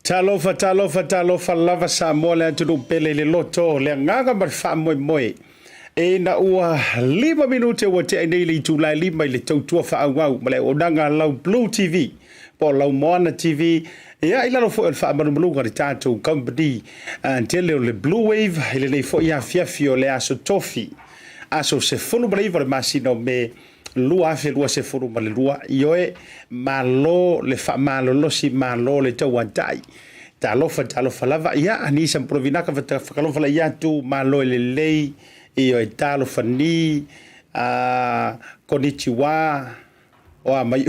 Talofa, talofa, talofa lava Samoa le atunuu pele i le loto, le agaga ma le faamoemoe. Ina ua 5 minute ua tea nei le itula e 5 i le tautua faaauau ma le auaunaga a lau Blue TV po o lau Moana TV, ia i lalo foi o le faamalumaluga a le tatou company tele o le Blue Wave i lenei foi afiafi o le aso Tofi, aso 19 o le masina o Me 2022. Ioe, malo le faamalolosi, malo le tauatai. Talofa, talofa lava. Ia, ni sa provinaka whakalofa la atu, malo e lelei, ioe, talofa ni, konnichiwa, o a mai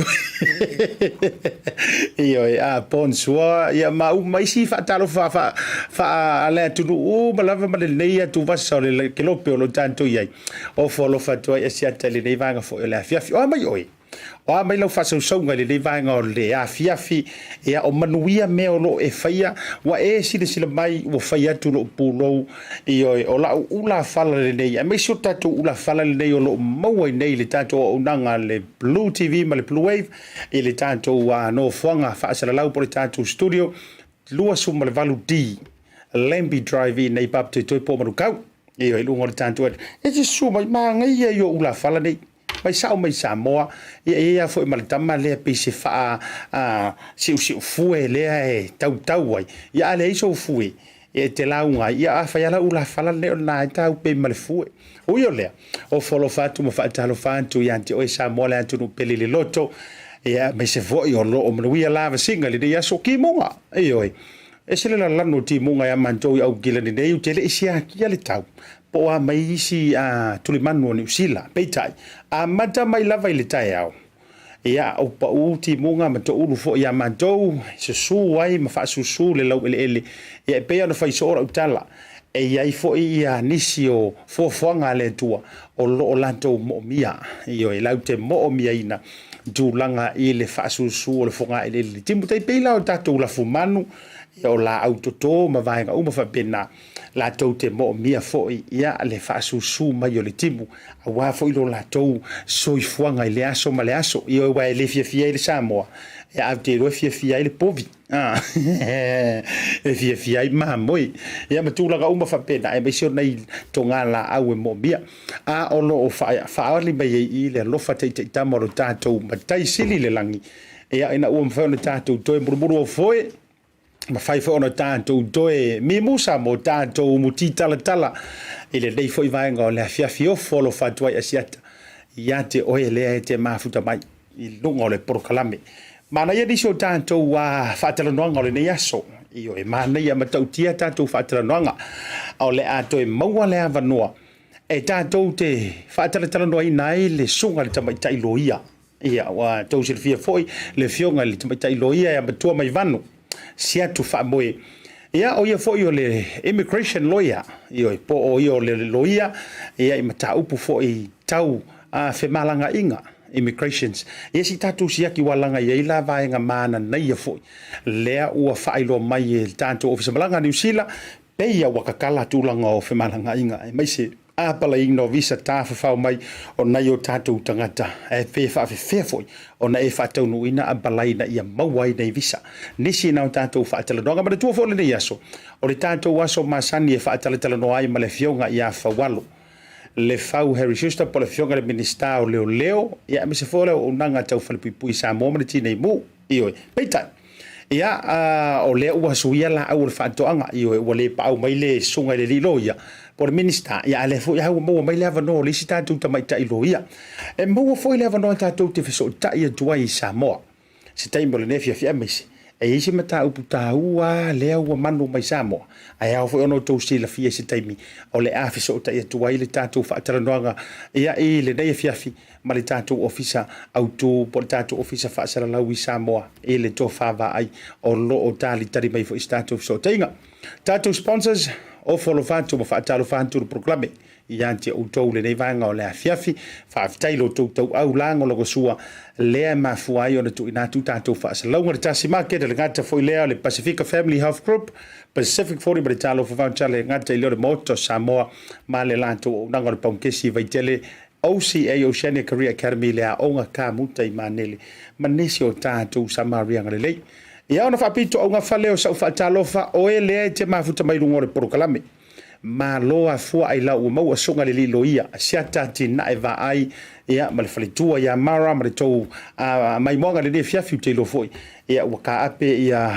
ioe, a bonsoir, ia ma u mai si whaatalofa wha wha ale atunuu ma lava ma lenei atu vasa o le kelope o lo tātou i ai. Ofo alofa atu ai e siata i lenei vaega foi o le afiafi. O a mai oe? O a mai lau faasausauga i lenei vaega o le afiafi? Ia, o manuia mea o loo e faia, ua e silasila mai ua fai atu lou pulou, ioe, o lau ulafala lenei, aemaise o tatou ulafala lenei o loo maua i nei i le tatou auaunaga a le Blue TV ma le Blue Wave, i le tatou nofoaga faasalalau po o le tatou studio 28D Lambie Drive i nei Papatoetoe po o Manukau. Ioe, i luga o le tatou e te susu mai magaia i o ulafala nei. Mai sao mai Samoa, ia e ia foi ma le tama lea pei se faa siusiu fue lea e tautau ai. Ia a leai sou fue, e te lauga ai, ia a fai ala ulafala lenei o lena e tau pei ma le fue. Ui o lea, o folofa atu ma faatalofa atu ia te oe Samoa le atunuu pele i le loto, ia aemaise foi o loo manuia lava singa i lenei aso timuga. Ioe, ese le lalano o timuga ia matou i Aukilani nei, ou te le i siakia le tau, po o a mai isi tulimanu o Niu Sila. Peitai, amata mai lava i le taeao, ia, o pau timuga ma toulu foi ia matou, susu ai ma faasusu le laueleele. Ia, e pei ona fai soo lau tala, e i ai foi ia nisi o fuafuaga a le Atua o loo latou moomia. Ioe, latou te moomiaina tulaga i le faasusu o le fogaeleele i le timu. Tai pei la o tatou lafumanu, Ia o laau toto ma vaega uma faapena, latou te moomia foi ia le faasusu mai o le timu, aua foi lo latou soifuaga i le aso ma le aso. Ioe, aua e le fiafia ai le Samoa, ia ae ou te iloa e fiafia ai le povi, e fiafia ai mamoe, ia ma tulaga uma faapena, aemaise o nai togalaau e moomia. A o lo o faaali mai ai i le alofa taitaitama o lo tatou Matai Sili i le lagi, ia ina ua mafai ona tatou toe mulumulu foe, mafai foi ona tatou toe mimusa mo tatou muti talatala i lenei foi vaega o le afiafi. Ofo alofa atu ai Asiata ia te oe lea e te mafuta mai i luga o le polokalame. Manaia nisi o tatou faatalanoaga o lenei aso. Ioe, manaia matautia tatou faatalanoaga. O le a toe maua le avanoa e tatou te faatalatalanoaina ai le susuga i le tamaitai loia. Ia, ua tou silafia foi le afioga i le tamaitai loia ia Matua Maivanu Siatu Faamoe. Ia, o ia foi o le immigration lawyer, ioe, po o ia o le loia ia i mataupu foi tau femalagaaiga, immigrations. Ia se i tatou siaki ua laga i ai la vaega mananaia foi lea ua faailoa mai e le tatou Ofisa Malaga Niu Sila, peia ua kakala tulaga o femalagaaiga aemaise apalaiina o visa tafafao mai o nai o tatou tagata, ae pe faafefea foi ona e faataunuuina apalai ina ia maua ai nei visa. Nisi na o tatou faatalanoaga. Manatua foi lenei aso, o le tatou aso masani e faatalatalanoa ai ma le afioga ia Faualo Lefau Harry Schuster, po o le afioga i le Minisita o Leoleo, ia aemaise foi o le auaunaga tau falepuipui i Samoa ma le Tinei Mu. Ioe. Peitai, ia, o lea ua suia laau o le faatoaga, ioe, ua le paau mai le susuga i le alii loia, po o le Minisita, ia, a lea foi lava ua maua mai le avanoa o le isi tatou tamaitai loia. E maua foi le avanoa tatou te fesootai atu ai i Samoa. Se taimi o lenei afiafi aemaise, e i ai se mataupu taua lea ua manu mai Samoa, ae ao foi ona outou silafia i se taimi o le a fesootai atu ai le tatou faatalanoaga ia i lenei afiafi ma le tatou Ofisa Autu po o le tatou Ofisa Faasalalau i Samoa i le tofa vaai o lo o talitali mai foi i se tatou fesootaiga. Tatou sponsors, ofo alofa atu ma faatalofa atu le polokalame ia te outou lenei vaega o le afiafi. Faafetai lo outou tauau lagolagosua lea e mafua ai ona tuuina atu tatou faasalalauga. Le Tasi Market, le gata foi lea o le Pasifika Family Health Group, Pacific 40 ma le Talofa Voucher, le gata i lea o le Maota o Samoa ma le latou auaunaga o le Paukesi i Vaitele, OCA, Oceania Career Academy, le aoga kamuta i Manele ma nisi o tatou Samariaga lelei. Ia ona faapito augafa lea o sau faatalofa, oe lea e te mafuta mai luga o le polokalame. Malo afua ai lau ua maua suga le lilo ia siata atinae vaai ia ma le faletua ia Mara ma le tou maimoaga lenei afiafi ou te iloa foi ia ua kaape ia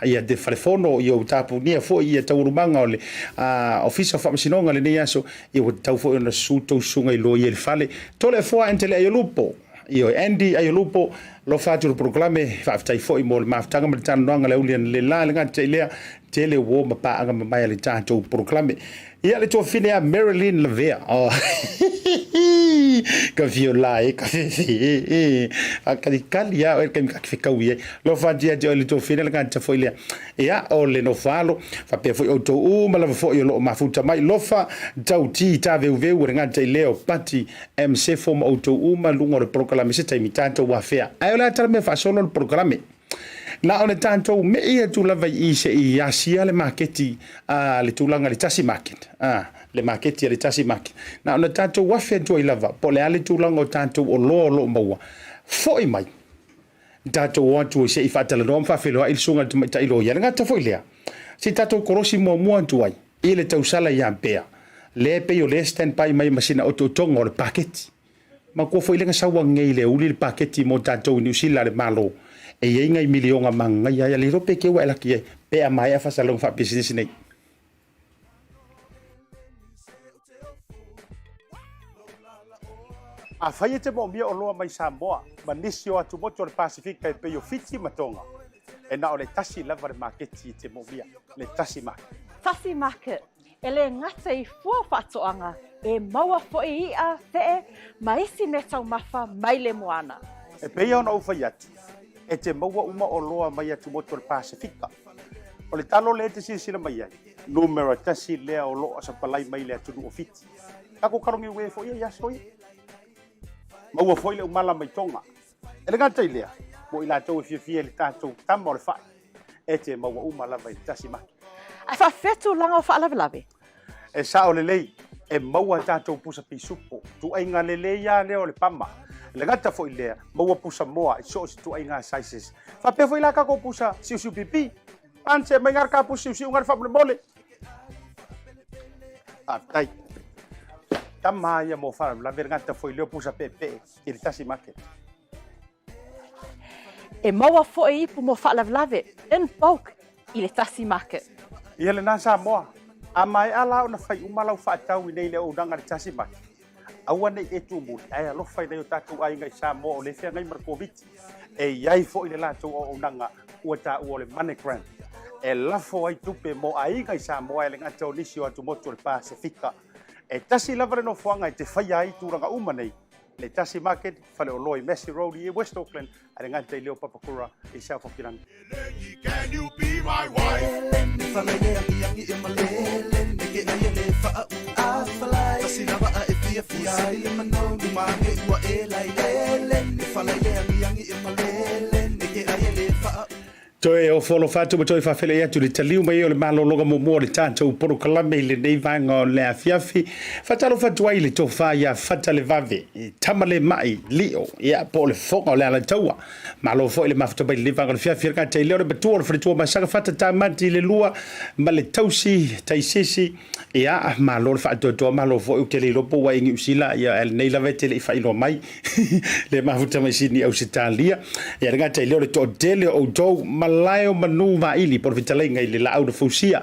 ia te falefono ia ua tapunia foi ia taualumaga o le Ofisa o Faamasinoga lenei aso ia ua tatau foi ona susu tou susuga i loia i le fale. Toleafoa Entele Aiolupo. Ioe, Andy Aiolupo, alofa atu i le polokalame, faafetai foi mo le mafutaga ma le talanoaga le auli analeila, le gata i lea, tele uo ma paaga mamae a le tatou polokalame. Ia le tuafafine ia Marilyn Lavea. Oh. Ka fio la e, ka fefe e, e. Whakalikali ia oe kaimi ka whekau i ai. Alofa atu ia te oe le tuafafine le gata foi lea. Ia, o le nofo alo, faapea foi outou uma lava foi o loo mafuta mai. Lofa, tau ti, ta veuveu, o le gata i lea o Pati MC fo ma outou uma luga o le polokalame se taimi tatou afea. Ae o le a tala mea faasolo le polokalame. Na o le tatou mei atu lava i i se i asia le maketi a le tulaga le tasi market. A, le maketi a le tasi market. Na o le tatou afe atu ai lava po o le a le tulaga o tatou oloa o lo o maua. Foi mai tatou o atu se i faatalanoa ma faafeiloai le susuga i le tamaitai loia. Le gata foi lea, se i tatou kolosi muamua atu ai i le tausala ia Bea, lea e pei o lea e stand by mai ma sina otootoga o le paketi. Makuua foi lea na sau anei i le uli le paketi mo tatou i Niu Sila a le Malo, e i ai nai miliona manaia ai, a le iloa pe keu a e laki ai, pe a maea faasalalauga faapisinisi nei. Afai e te moomia oloa mai Samoa ma nisi o atumotu o le Pasifika e pei o Fiti ma Tonga, e na o le tasi lava le maketi e te moomia, le Tasi Market. Tasi Market, e le gata i fua faatoaga, e maua foi i'a, fe'e, ma isi meataumafa mai le moana. E pei ona ou fai atu, e te maua uma oloa mai atumotu o le Pasifika. O le talo lea e te silasila mai ai, numera tasi lea o lo o sapalai mai le atunuu o Fiti. Tatou kalogiue foi ia i aso ia. Maua foi le umala mai Tonga. E le gata i lea, mo i latou e fiafia i le tatou tama o le fai. E te maua uma lava i le tasi market. Ae faafefea tulaga o faalavelave? E sao lelei, e maua tatou pusa pisupo, tuaiga lelei a lea o le pama. E le gata foi lea, maua pusa moa i so o se tuaiga sizes. Faapea foi la tatou pusa siusiu pipi. Ane mai ngā ka pusa siusiu ngā faamolemole. Faafetai. Tama ia mo faalavelave le gata foi lea o pusa peepee i le tasi market. E maua foi ipu mo faalavelave in bulk i le tasi market. Ia lena Samoa, a maea la ona fai uma lau faatau i nei le auaunaga i le tasi market, aua ne i e tuumuli ae alofa i nai o tatou aiga i Samoa o lea e feagai ma le Koviti. E i ai foi le latou auaunaga ua taua o le MoneyGram e lafo ai tupe mo aiga i Samoa e le gata o nisi o atumotu o le Pasefika. E tasi lava le nofoaga e te faia ai tulaga uma nei, le Tasi Market, faleoloa i Massey Road i West Auckland, a le gata i lea o Papakura i South Hokiland. Toe ofo alofa atu ma toe faafeiloai atu i le taliu mai o le malologa muamua o le tatou polokalame i lenei vaega o le afiafi. Faatalofa atu ai i le tofa ia Fatalevave, Tamalemai Lio, ia po o le Fofoga o le Alataua. Malo foi le mafuta mai i lenei vaega o le afiafi. E le gata i lea o le matua o le faletua Masaga Fata Tamati le lua ma le tausi Taisisi. Ia, malo le faatoatoa, malo foi ou te le iloa po ua e i Niu Sila, ia ae lenei lava e te le i faailoa mai le mafuta mai Sydney, Ausetalia. Ia le gata i lea o le toatele o outou malae o manu vaili po o le fetalaiga i le laau na fausia,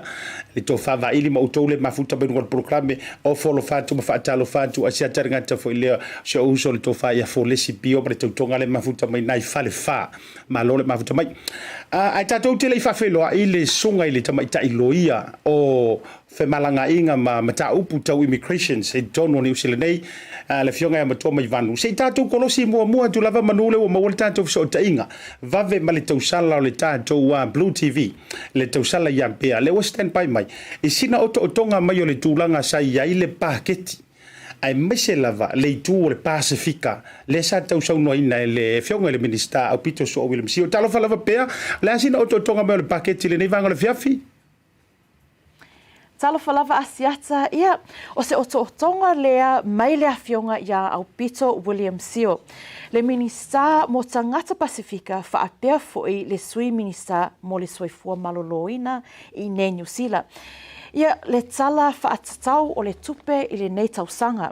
le tofa vaili ma outou le mafuta mai luga o le polokalame o Folofa atu ma faatalofa atu Asiata le gata foi lea si ou uso le tofa ia Folesi Pio ma le tautoga le mafuta mai nai Falefa. Malo le mafuta mai. Ae tatou te le i faafeiloai le susuga i le tamaitai loia o femalagaaiga ma mataupu tau immigrations i totonu o Niu Sila nei, le Afioga ia Matua Maivanu. Se i tatou kolosi muamua atu lava manu lea ua maua le tatou fesootaiga vave ma le tausala o le tatou Blue TV, le tausala ia Bea, lea ua stand by mai i sina otootoga mai o le tulaga sa i ai le paketi aemaise lava le itu o le Pasefika lea sa tausaunoaina e le Afioga i le Minisita Aupito Su'a William Sio. Talofa lava Bea, o le a sina otootoga mai o le paketi i lenei vaega o le afiafi? Talofa lava Asiata, ia, o se otootoga lea mai le Afioga iā Aupito William Sio, le Minisita mo Tagata Pasefika faapea foi le Sui Minisita mo le Soifua Maloloina i nei Niu Sila. Ia, le tala faatatau o le tupe i lenei tausaga.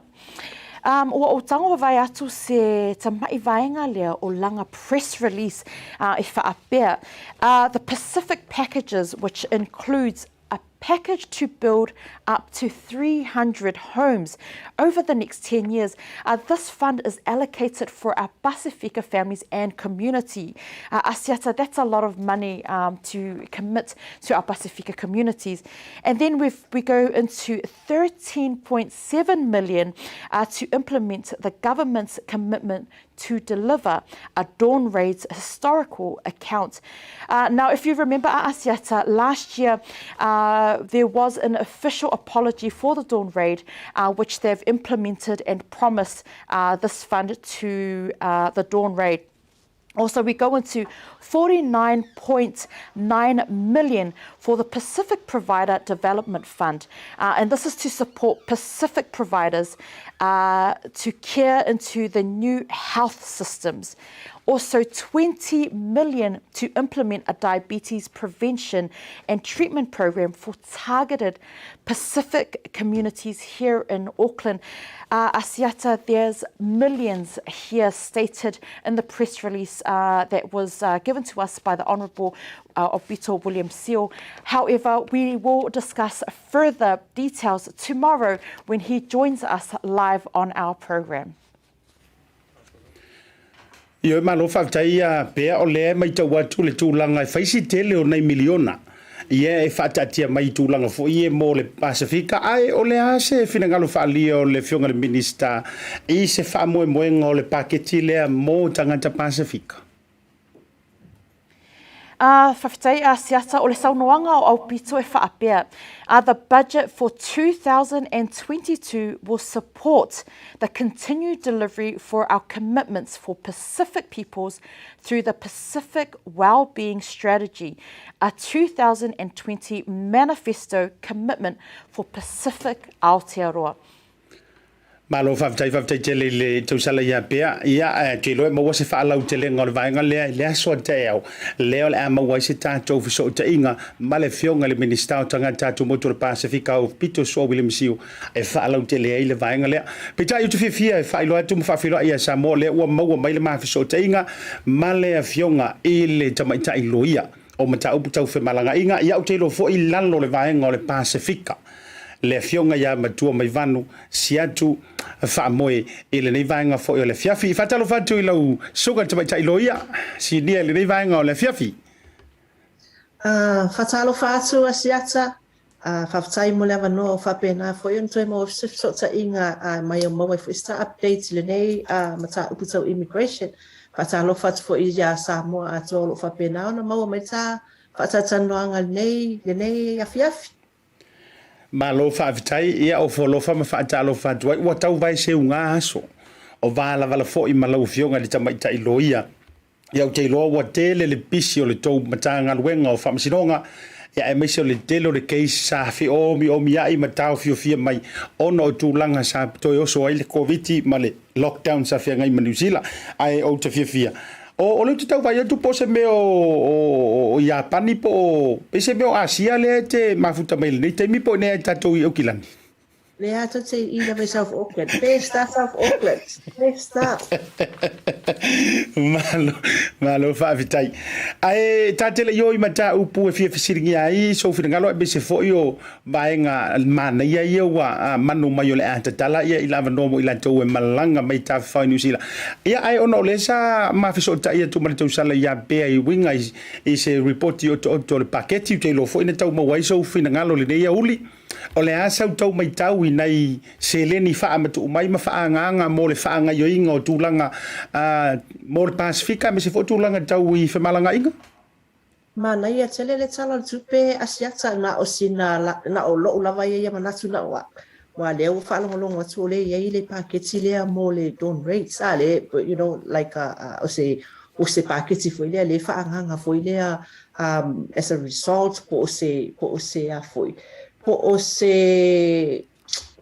Um, ua ou tago vavae atu se tamaʻi vaega lea o lana press release uh, e faapea, uh, the Pacific packages which includes a package to build up to 300 homes over the next 10 years. Uh, this fund is allocated for our Pasifika families and community. Uh, Asiata, that's a lot of money um, to commit to our Pasifika communities. And then we've, we go into 13.7 million uh, to implement the government's commitment to deliver a Dawn Raids historical account. Uh, now, if you remember Asiata, last year uh, there was an official apology for the Dawn Raid, uh, which they've implemented and promised uh, this fund to uh, the Dawn Raid. Also, we go into 49.9 million for the Pacific Provider Development Fund. Uh, and this is to support Pacific providers uh, to care into the new health systems. Also, 20 million to implement a diabetes prevention and treatment program for targeted Pacific communities here in Auckland. Uh, Asiata, there's millions here stated in the press release uh, that was uh, given to us by the Honourable uh, Aupito William Sio. However, we will discuss further details tomorrow when he joins us live on our program. Ioe malo faafetai ia Bea o lea e maitau atu le tulaga e fai si tele o nai miliona ia e faataatia mai i tulaga foi ia mo le Pasefika ae o le a se finagalo faaalia o le Afioga i le Minisita i se faamoemoega o le paketi lea mo tagata Pasefika? Ā, faafetai a Siata o le saunoaga o Aupito e faapea, ā, the budget for 2022 will support the continued delivery for our commitments for Pacific peoples through the Pacific Wellbeing Strategy, a 2020 manifesto commitment for Pacific Aotearoa. Malo, faafetai, faafetai tele i le tausala ia Pea. Ia, ae te iloa e maua se faalautelega o le vaega lea i le aso a taeao, lea o le a maua ai se tatou fesootaiga ma le Afioga i le Minisita o Tagata Atumotu o le Pasefika o Pito Sua William Siu e faalautele ai le vaega lea. Peitai ou te fiafia e faailoa atu ma faafeiloai ia Samoa lea ua maua mai le ma fesootaiga ma le Afioga i le Tamaitai Loia o Mataupu Tau Femalagaaiga. Ia, ou te iloa foi i lalo o le vaega o le Pasefika le Afioga ia Matua Maivanu Siatu Faamoe i lenei vaega foi o le afiafi. Faatalofa atu i lau Susuga i le Tamaitai Loia Sinia i lenei vaega o le afiafi. Faatalofa atu a Siata, faafetai mo le avanoa o faapena foi ona toe maua se fesootaiga mai o maua ai foi se ta update i lenei mataupu tau immigration. Faatalofa atu foi ia Samoa atoa o lo o faapena ona maua mai ta faatalatalanoaga i lenei afiafi. Malo faafetai, ia ofo alofa ma faatalofa atu ai, ua tau vae seuga aso o valavala foi ma lau Afioga i le Tamaitai Loia. Ia ou te iloa ua tele le pisi o le tou Matagaluega o Faamasinoga, ia aemaise o le tele o le case sa feomiomiai ma taofiofia mai ona o tulaga sa toe oso ai le Koviti ma le lockdown sa feagai ma Niu Sila. Ae ou te fiafia, o lea ou te tau vaai atu po o se mea o Iapani po o pei se mea o Asia lea e te mafuta mai i lenei taimi po o i inei lava i tatou i Aukilani. Lea tou te i lava i South Auckland. Best a South Auckland. Best a. Malo, malo faafetai. Ae ta te le i o i mataupu e fia fesiligia ai sou finagalo aemaise foi o vaega manaia ia ua manu mai o le a tatala ia i le avanoa mo i latou e malaga mai tafafao i Niu Sila. Ia ae ona o lea sa ma fesootai atu ma le tausala ia Pea i uiga i se ripoti otooto o le paketi, ou te iloa foi na tau maua ai sou finagalo i lenei aoauli. O le a sau tau maitau i nai seleni faamatuu mai ma faaagaaga mo le faagaioiga o tulaga mo le Pasefika aemaise foi o tulaga tau i femalagaaiga? Manaia tele le Tala o le Tupe Asiata na o sina na o loʻu lava ia ia manatu na o au. Aua lea ua faalogologo atu o lea e i ai le paketi lea mo le dawn rates a le you know like a o se o se paketi foi lea le faaagaaga foi lea um as a result po o se po o se a foi po o se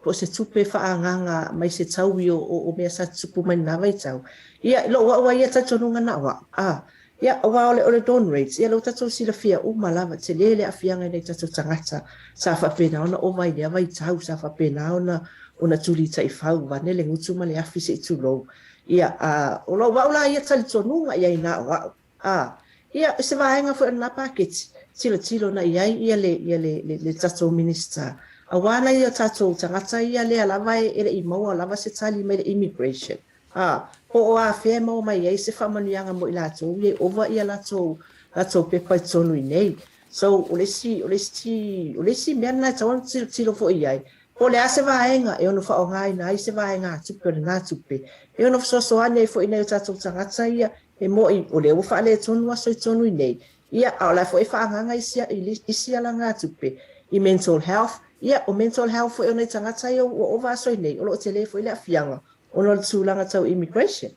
po o se tupe faaagaaga mai se taui o, o, o mea sa tutupu mai lena vaitau. Ia, i lou au a ia talitonuga na o au. A, ia, aua o le, o le dawn raids, ia lea ua tatou silafia uma lava, tele le aafiaga i nai tatou tagata sa faapena ona ova i lea vaitau, sa faapena ona, ona tuli taifau, vaeane le gutu ma le afi se i tulou. Ia, a, o lou au la ia talitonuga i ai na o au. A, ia, o se vaega foi o lena paketi, tilotilo na i ai ia le, ia le, le, le tatou Minisita, aua nai o tatou tagata ia lea lava e, e le i maua lava se tali mai le Immigration. A, po o afea e maua mai ai se faamanuiaga mo i latou ia i ova ia latou, latou pepa i totonu i nei. So, o le isi, o le isi, o le isi mea lena e tatau ona tilotilo foi i ai, Po o le a se vaega e ono faaaogaina ai se vaegatupe o lena tupe, e ono fesoasoani ai foi i nai o tatou tagata ia e mo'i o lea ua faaletonu aso i totonu i nei, ia, a o la e foi e faaagaaga isi, isi alagatupe i mental health, ia, o mental health foi o nai tagata ia ua ova aso i nei, o lo o tele foi le aafiaga ona o le tulaga tau immigration.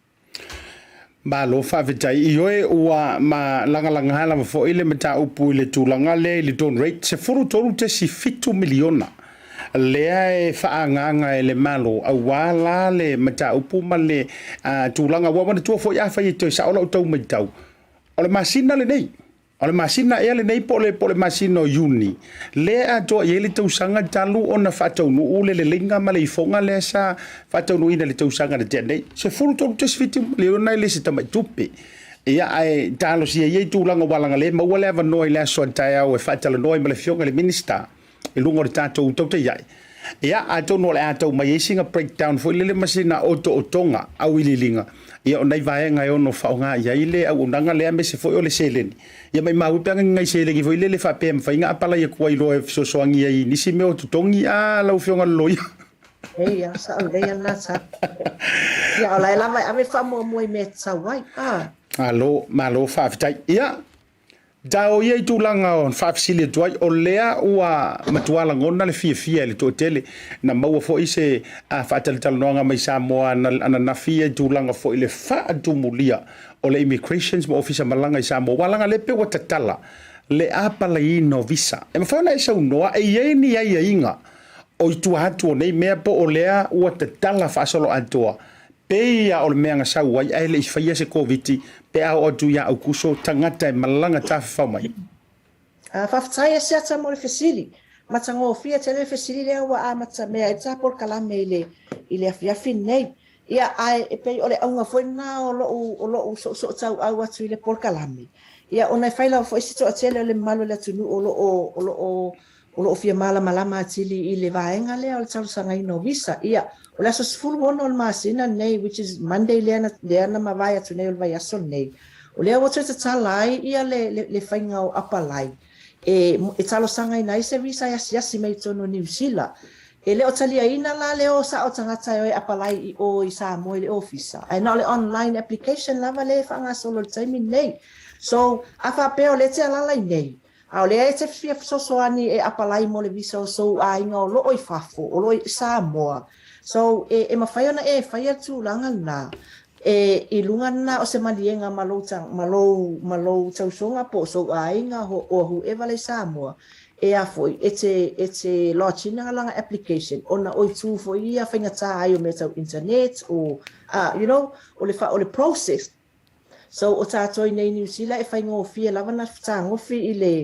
Malo faafetai. Ioe, ua ma lagalaga lava foi le mataupu i le tulaga lea i le dawn rate, 13.7 miliona lea e faaagaaga e le Malo aua la le mataupu ma le tulaga. Ua manatua foi afai e toe sao lau tau matau, o le masina lenei O le masina ea lenei po o le, po o le masina o Iuni, lea e atoa i ai le tausaga talu ona faataunuu le leleiga ma le ifoga lea sa faataunuuina i le tausaga na tea nei. 13.7 miliona e le se tamai tupe. Ia, ae talosia ia i tulaga ua leaga le maua le avanoa i le aso a taeao e faatalanoa ai ma le Afioga i le Minisita i luga o le tatou tautaiai. Ia, atonu o le a tau mai ai sina breakdown foi lele ma sina otootoga auiliiliga, ia o nai vaega e ono faaaoga i ai le auaunaga lea aemaise foi o le seleni. Ia maimau ai pe ana ni nai seleni foi lele faapea e mafai ona apalai atu ai loa e fesoasoani ai i nisi mea o totogi. A, lau Afioga i le Loia. Ei, a sao lelei a lena tala. Ia, o la e lava e ave le faamuamua i mea e tatau ai. A. Malo, malo faafetai. Ia. Ta o ia i tulaga o faafesili atu ai, o lea ua matua lagona le fiafia i le toatele. Na maua foi se faatalatalanoaga mai Samoa ananafi ia i tulaga foi i le faatumulia o le Immigrations ma Ofisa Malaga i Samoa, aua leaga lea pei ua tatala le apalaiina o visa. E mafai ona e saunoa e i ai ni aiaiga o i tua atu o nei mea po o lea ua tatala faasoloatoa Pei lava o le mea na sau ai ae le i faia se Koviti pe a oo atu ia Aukuso tagata e malaga tafafao mai. Faafetai Asiata mo le fesili. Matagofie tele le fesili lea ua amata mea ai le ta polokalame i le i le afiafi lenei. Ia, ae e pei o le auga foi lena o lo'u o lo'u soosootauau atu i le polokalame, ia ona e fai lava foi si toatele o le mamalu o le atunuu o lo o o lo o o lo o fia malamalama atili i le vaega lea o le talosagaina o visa. Ia, o le aso 16 o le masina lenei, which is Monday lea na, lea na mavae atu nei o le vaiaso lenei, o lea ua toe tatala ai ia le, le, le faiga o apalai e, e talosagaina ai se visa e asiasi mai i totonu o Niu Sila. E le o taliaina la le o sao tagata e o e apalai i o i Samoa i le ofisa, ae na o le online application lava lea e faagasolo i le taimi lenei. So, a faapea o lea e te alala i nei, A o lea e te fia fesoasoani e apalai mo le visa o sou aiga o loo i fafo, o loo i Samoa. So, e, e mafai ona e faia le tulaga lena, e, i luga lena o se maliega ma lou, ma lou, ma lou tausoga po o sou aiga ho, or whoever la i Samoa, e a foi, e te, e te lodge ina lana application, ona o itu foi ia faigata ai o mea tau internet o, a, you know, o le, o le process. So o tatou i nei Niu Sila e faigofie lava na fetagofi i le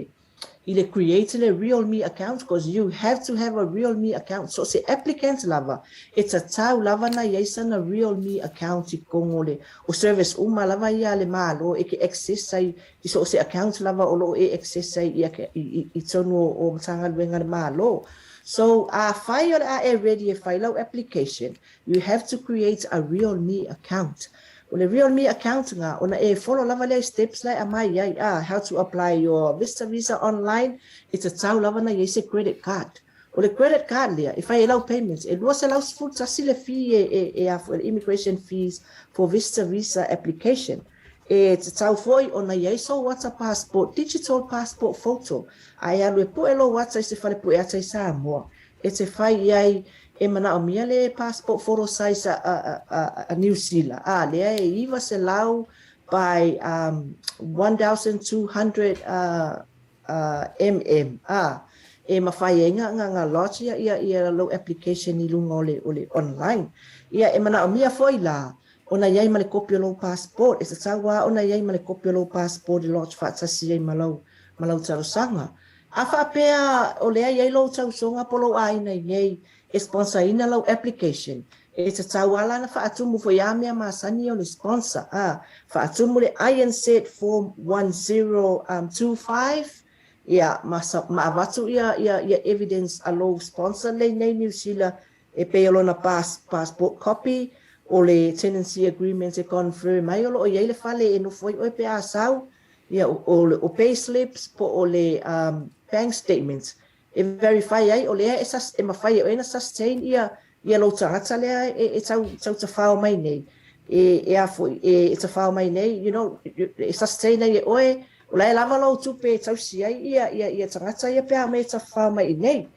i le create le real me account cause you have to have a real me account so se applicant lava e tatau lava na iai sana real me account i totonu o le o service uma lava ia a le Malo e ke access ai i so o se account lava o loo e access ai i i i totonu o Matagaluega a le Malo. So afai o le a e ready e fai lau application You have to create a real me account. O le real me account nga, ona e follow lava lea i steps la e aumai ai, ah, how to apply your Vista Visa online, e tatau lava na i ai se credit card. O le credit card lea, e fai ai lau payments, e 211 le fee e, e, e a foi, immigration fees for Vista Visa application. E tatau foi ona i ai sou ata passport, digital passport photo, a e alu e pue lou ata i se fale pue ata i Samoa. E te fai i ai e manaomia le passport photo size a, a, a, a Niu Sila, a lea e 900 by um, 1200 uh, uh, mm, a e mawhai ai ngā, ngā, ngā lodge ia, ia, ia lou application i lunga o le, o le online. Ia e manaomia foi la, ona i ai ma le kopi o lou passport, e tatau a ona i ai ma le kopi o lou passport e lodge faatasi ai ma lau, ma lau talosaga. A faapea o lea i ai lou tausoga po lou aiga i nei e sponsor ina lau application, e tatau a la na faatumu foi a mea masani o le sponsor, a faatumu le INZ form 1025, ia, ma ma avatu ia ia ia evidence a lou sponsor lei nei Niu Sila e pei o lona pass passport copy, o le tenancy agreement e confirm ai o loo i ai le fale e nofo ai oe pe a sau, Ia, o, o payslips po o le um, bank statements e verify ai o lea e, sus, e mafai e oe na sustain ia, ia lou tagata lea e, e tau, tau tafao mai nei. E, e a foi, e, e tafao mai nei, you know, e sustain ai e oe, o la e lava lou tupe e tausi ai ia, ia, ia tagata ia pe a me tafao mai i nei.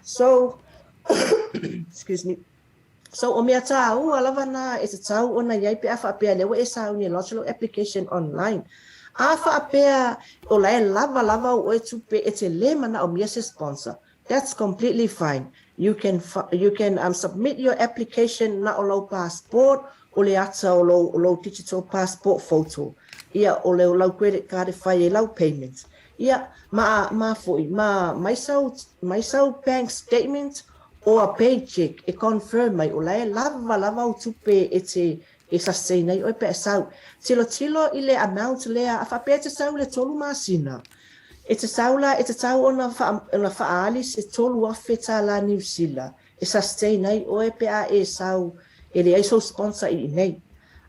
So, excuse me, So o mea tāua lava nā e tatau ona i ai pe a faapea lea ua e sauni e lodge lou application online. A faapea o la e lava lava au oe tupe e te lē manaomia se sponsor, that's completely fine. You can you can um submit your application na o lau passport o le ata o lou o lou digital passport photo ia o le lau credit card e fai ai lau payment. Ia ma ma foi ma mai sau mai sau bank statement O a paycheck e confirm mai o la e lava lava au tupe e te e sustain ai oe pe a sau. Tilotilo i le amount lea a faapea e te sau i le tolu masina. E te sau la e tatau ona ona faaali se 3000 tala Niu Sila e sustain ai oe pe a e sau e leai sou sponsor i inei.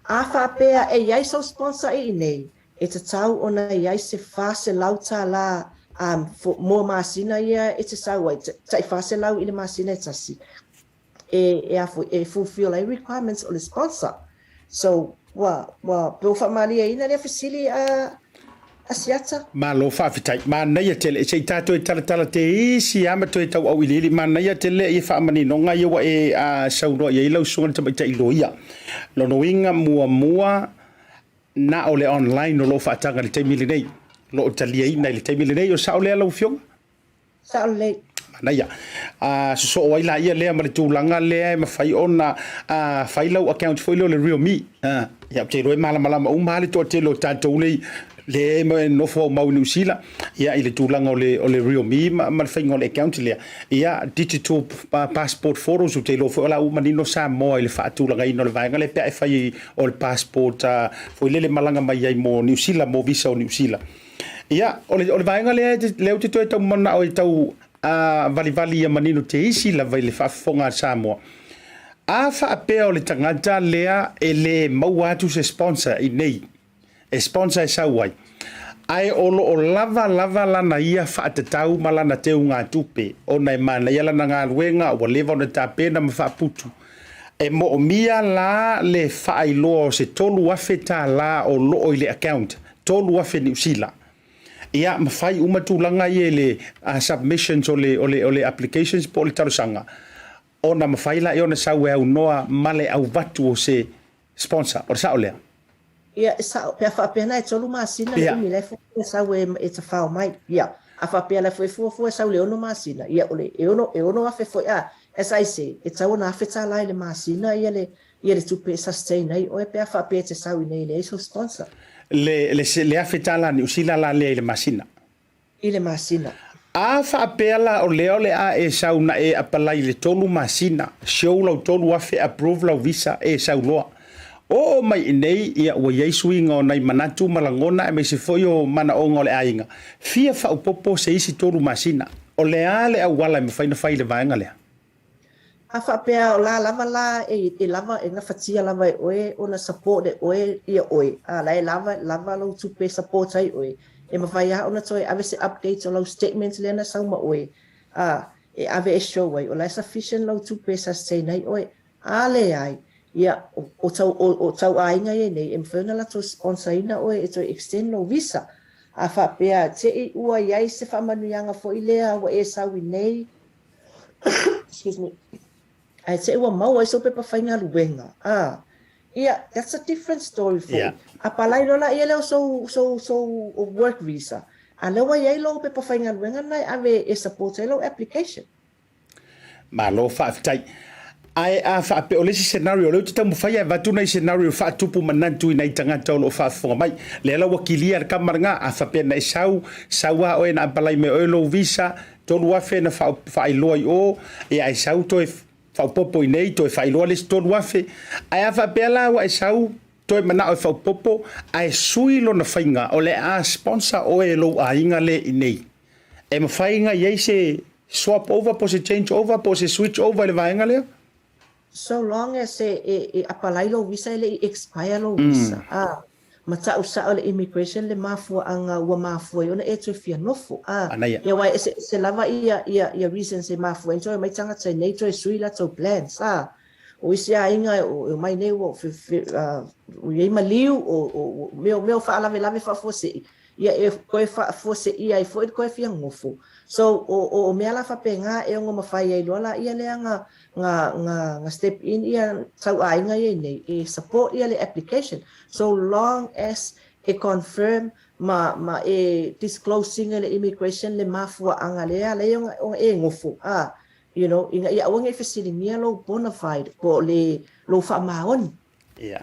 A faapea e iai sou sponsor i inei, E tatau ona i ai se $400 um, for, mo masina ia e te sau ai, tai 400 i le masina e tasi, e, e, a foi, e fulfill ai requirements o le sponsor. So, ua, ua, pe ua faamalieina lea fesili a, Asiata. Malo faafetai. Manaia tele. Se i tatou e talatala te isi lava ma toe tau auiliili. Manaia tele ia faamaninoga ia ua e saunoa i ai lau susuga i le tamaitai loia. Lona uiga muamua, na o le online o lo o faataga i le taimi lenei. O lo o taliaina i le taimi lenei. O sao lea lau Afioga? Sao lelei. Manaia. A sosoo ai laia lea ma le tulaga lea e mafai ona fai lau account foi lea o le Realme. Ia, ou te iloa e malamalama uma lava le toatele o tatou lea e nofo aumau i Niu Sila, ia, i le tulaga o le Realme ma le faiga o le account lea. Ia, digital passport photos, ou te iloa foi o la ua manino Samoa i le faatulagaina o le vaega lea pe a e fai o le passport foi lele malaga mai ai mo Niu Sila, mo visa o Niu Sila. Ia, o le, o le vaega lea, lea ou te toe tau manao e tau valivali ia manino te isi lava i le faafofoga a Samoa. A faapea o le tagata lea e le maua atu se sponsor i nei, e sponsor e sau ai, ae o lo o lava lava lana ia faatatau ma lana teugatupe ona e manaia lana galuega ua leva ona tapena ma faaputu, e moomia la le faailoa o se $3,000 o lo o i le account 3,000 Niu Sila. Ia, ma fai uma tulaga ia i le submissions o le, o le, o le applications po o le talosaga, ona mafai laia ona sau e aunoa ma le auvatu o se sponsor. O le sao lea? Ia, e sao. Pe a faapea na e tolu masina le umi la e fuafua e sau e, e tafao mai. Ia, a faapea la e fuafua e sau i le ono masina, ia, o le, e ono, e ono afe foi, a, as I say, e tatau ona $1,000 i le masina ia le, ia le tupe e sustain ai oe pe a faapea e te sau i nei e leai sou sponsor. Le, le, le $1,000 Niu Sila la lea i le masina. I le masina. A faapea la o lea o le a e sau na e apalai i le tolu masina, show lau 3,000 approve lau visa, e sau loa. Oo mai i nei, ia ua i ai suiga o nai manatu ma lagona aemaise foi o manaoga o le aiga, fia faaopoopo se isi tolu masina. O le a le auala e mafai ona fai i le vaega lea? A faapea o la lava la e lava e gafatia lava e oe ona support e oe ia oe, a la e lava lava lou tupe e support ai oe, e mafai a ona toe ave se update o lau statement lea na sau ma oe, a e ave e show ai o la e sufficient lou tupe e sustain ai oe. A leai, ia o tau o tau aiga ia nei e mafai ona latou sponsor ina oe e toe extend lou visa. A faapea te i ua i ai se faamanuiaga foi lea ua e sau i nei, excuse me, ae te i ua maua ai sou pepa faigaluega, a, ia, that's a different story foi. Yeah. A palai loa laia lea o sou, sou, sou work visa, a lea ua i ai lou pepa faigaluega lena e ave e support ai lou application. Malo faafetai. Ae a faapea o le isi scenario, o lea ou te taumafai e avatu nai scenario faatupu manatu i nai tagata o lo o faafofoga mai. Lea la ua kilia le kama lena, a faapea na e sau, sau lava oe na apalai mai oe lou visa, 3,000 na faailoa i o, ia ae sau toe faaopoopo i inei, toe faailoa le isi 3,000. Ae a faapea la ua e sau, toe manao e faaopoopo, ae sui lona faiga, o le a sponsor oe e lou aiga lea i inei. E mafai ona i ai se swap over po o se change over po o se switch over i le vaega lea? So long as e apalai lou visa e le i expire lou visa, a matau sao le immigration le mafuaaga ua mafua ai ona e toe fia nofo, a Manaia. ia aua e eseese lava ia ia ia reasons e mafua ai ona toe omai tagata i nei toe sui latou plans, a o isi aiga e omai nei ua ua i ai maliu o o mea mea o faalavelave faafuasei, ia e toe faafuaseia ai foi le toe fia nofo. So, o, o mea la faapena e ono mafai ai loa laia lea na, na, na, na step in ia tauaiga ia i nei e support ia le application. So long as e confirm ma, ma e disclose ina le immigration le mafuaaga lea ala ai ona, ona e nofo, a, you know, ina ia aua ne i fesiligia lou bona fide po o le lou faamaoni. Ia.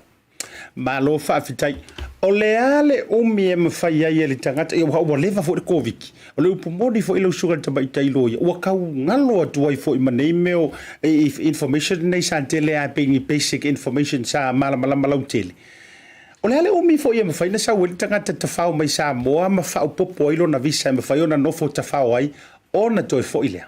Malo faafetai. O le a le umi e mafai ai e le tagata, ia ua leva foi le Koviti. O le upu moni foi lau susuga i le tamaitai loia, ua tau galo atu ai foi ma nei mea o information nei sa tele lava pei ni basic information sa malamalama lautele. O le a le umi foi e mafai ona sau ai le tagata tafao mai Samoa ma faaopoopo ai lona visa e mafai ona nofo tafao ai ona toe foi lea?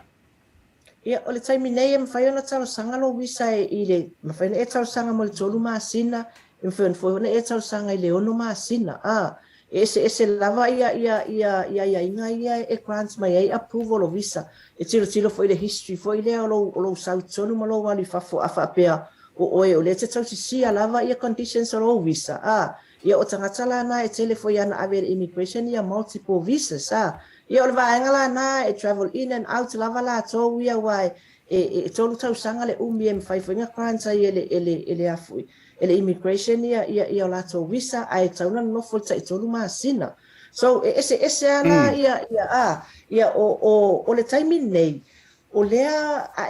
Ia, o le taimi nei e mafai ona talosaga lou visa i le, mafai ona e talosaga mo le tolu masina, e mafai foi ona e talosaga i le ono masina, a, e eseese lava ia, ia, ia, ia aiaiga ia e grant mai ai approval o visa. E tilotilo foi i le history foi lea o lou, o lou sau i totonu ma lou alu i fafo a faapea o oe o lea e te tausisia lava ia conditions o lou visa, a, Ia o tagata la na e tele foi ana ave e le immigration ia multiple visas a. Ia o le vaega la na e travel in and out lava latou ia aua e e e 3 tausaga le umi e mafai foi ona grant ai e le e le e le a foi e le immigration ia ia ia o latou visa ae tatau ona nonofo i le tai 3 masina. So e eseese lava la ia ia a ia o o o le taimi lenei o lea a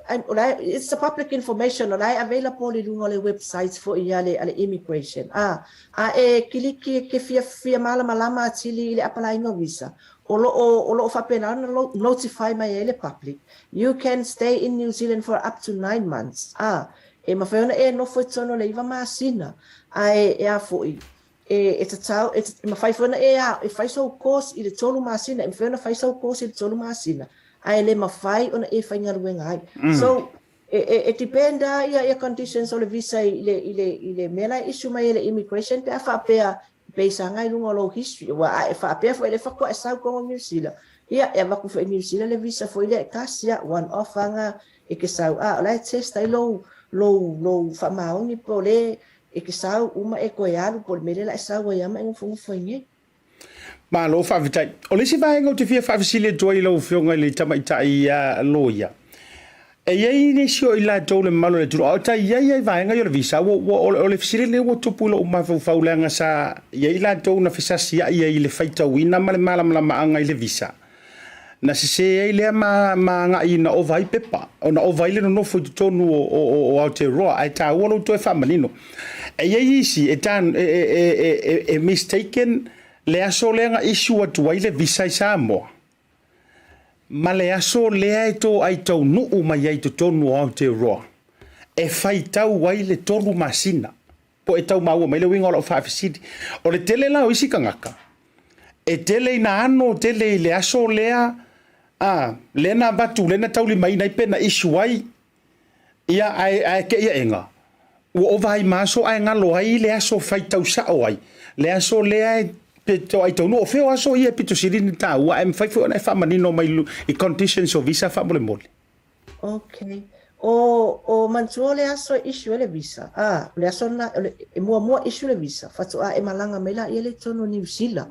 a o la it's a public information o la e available i luga o le website foi a le a le immigration a a e kiliki e ke fia fia malamalama atili i le apalaiga o visa o lo o o lo o faapena ona notify mai ai le public you can stay in New Zealand for up to 9 months a e mafai ona e nofo i totonu o le 9 masina ae e a foi e e tatau e mafai foi ona e a e fai sou course i le 3 masina e mafai ona fai sou course i le 3 masina ae le mafai ona e faigaluega ai. So e e e depend a ia ia conditions o le visa i le i le i le mea la e issue mai e le immigration pe a faapea base aga i luga o lou history aua a e faapea foi le faatoa e sau totonu o Niu Sila ia e avatu foi i Niu Sila le visa foi lea e tasi a one off aga e ke sau a o la e test ai lou lou lou faamaoni po o le e ke sau uma e toe alu po o le mea lea la e sau ai lava ma e nofonofo ai nei. Malo faafetai. O le isi vaega ou te fia faafesili atu ai i lau Afioga i le Tamaitai Loia, e i ai nisi o i latou le mamalu o le atunuu, a o tai i ai ai vaega ia o le visa, ua, ua, o le fesili lenei ua tupu i lou mafaufau leaga sa i ai i latou na fesasiai ai i le faitauina ma le malamalamaaga i le visa. Na sese ai lea ma, ma agai ina ova ai pepa, ona ova ai le nonofo i totonu o, o, o, o Aotearoa, ae taua lou toe faamanino. E i ai isi e, tan, e, e, e, e, e mistaken le aso lea na issue atu ai le visa i Samoa, ma le aso lea e toai taunuu mai ai i totonu o Aotearoa, e faitau ai le 3 masina. Po e tau maua mai le uiga o lau faafesili. O le tele la o isi tagata, e tele ina ano tele i le aso lea, a, lea na avatu, lea na taulimaina ai pe na issue ai, ia, ae, ae te i aega, ua ova ai ma aso ae galo ai le aso faitau sao ai, le aso lea e pe toai taunuu. O fea o aso ia e pito sili ona taua, ae mafai foi ona e faamanino mai i conditions o visa faamolemole. Ok. O, o manatua o le aso e issue ai le visa. A, o le aso lena, o le, e muamua issue le visa, faatoa e malaga mai laia lea i totonu o Niu Sila.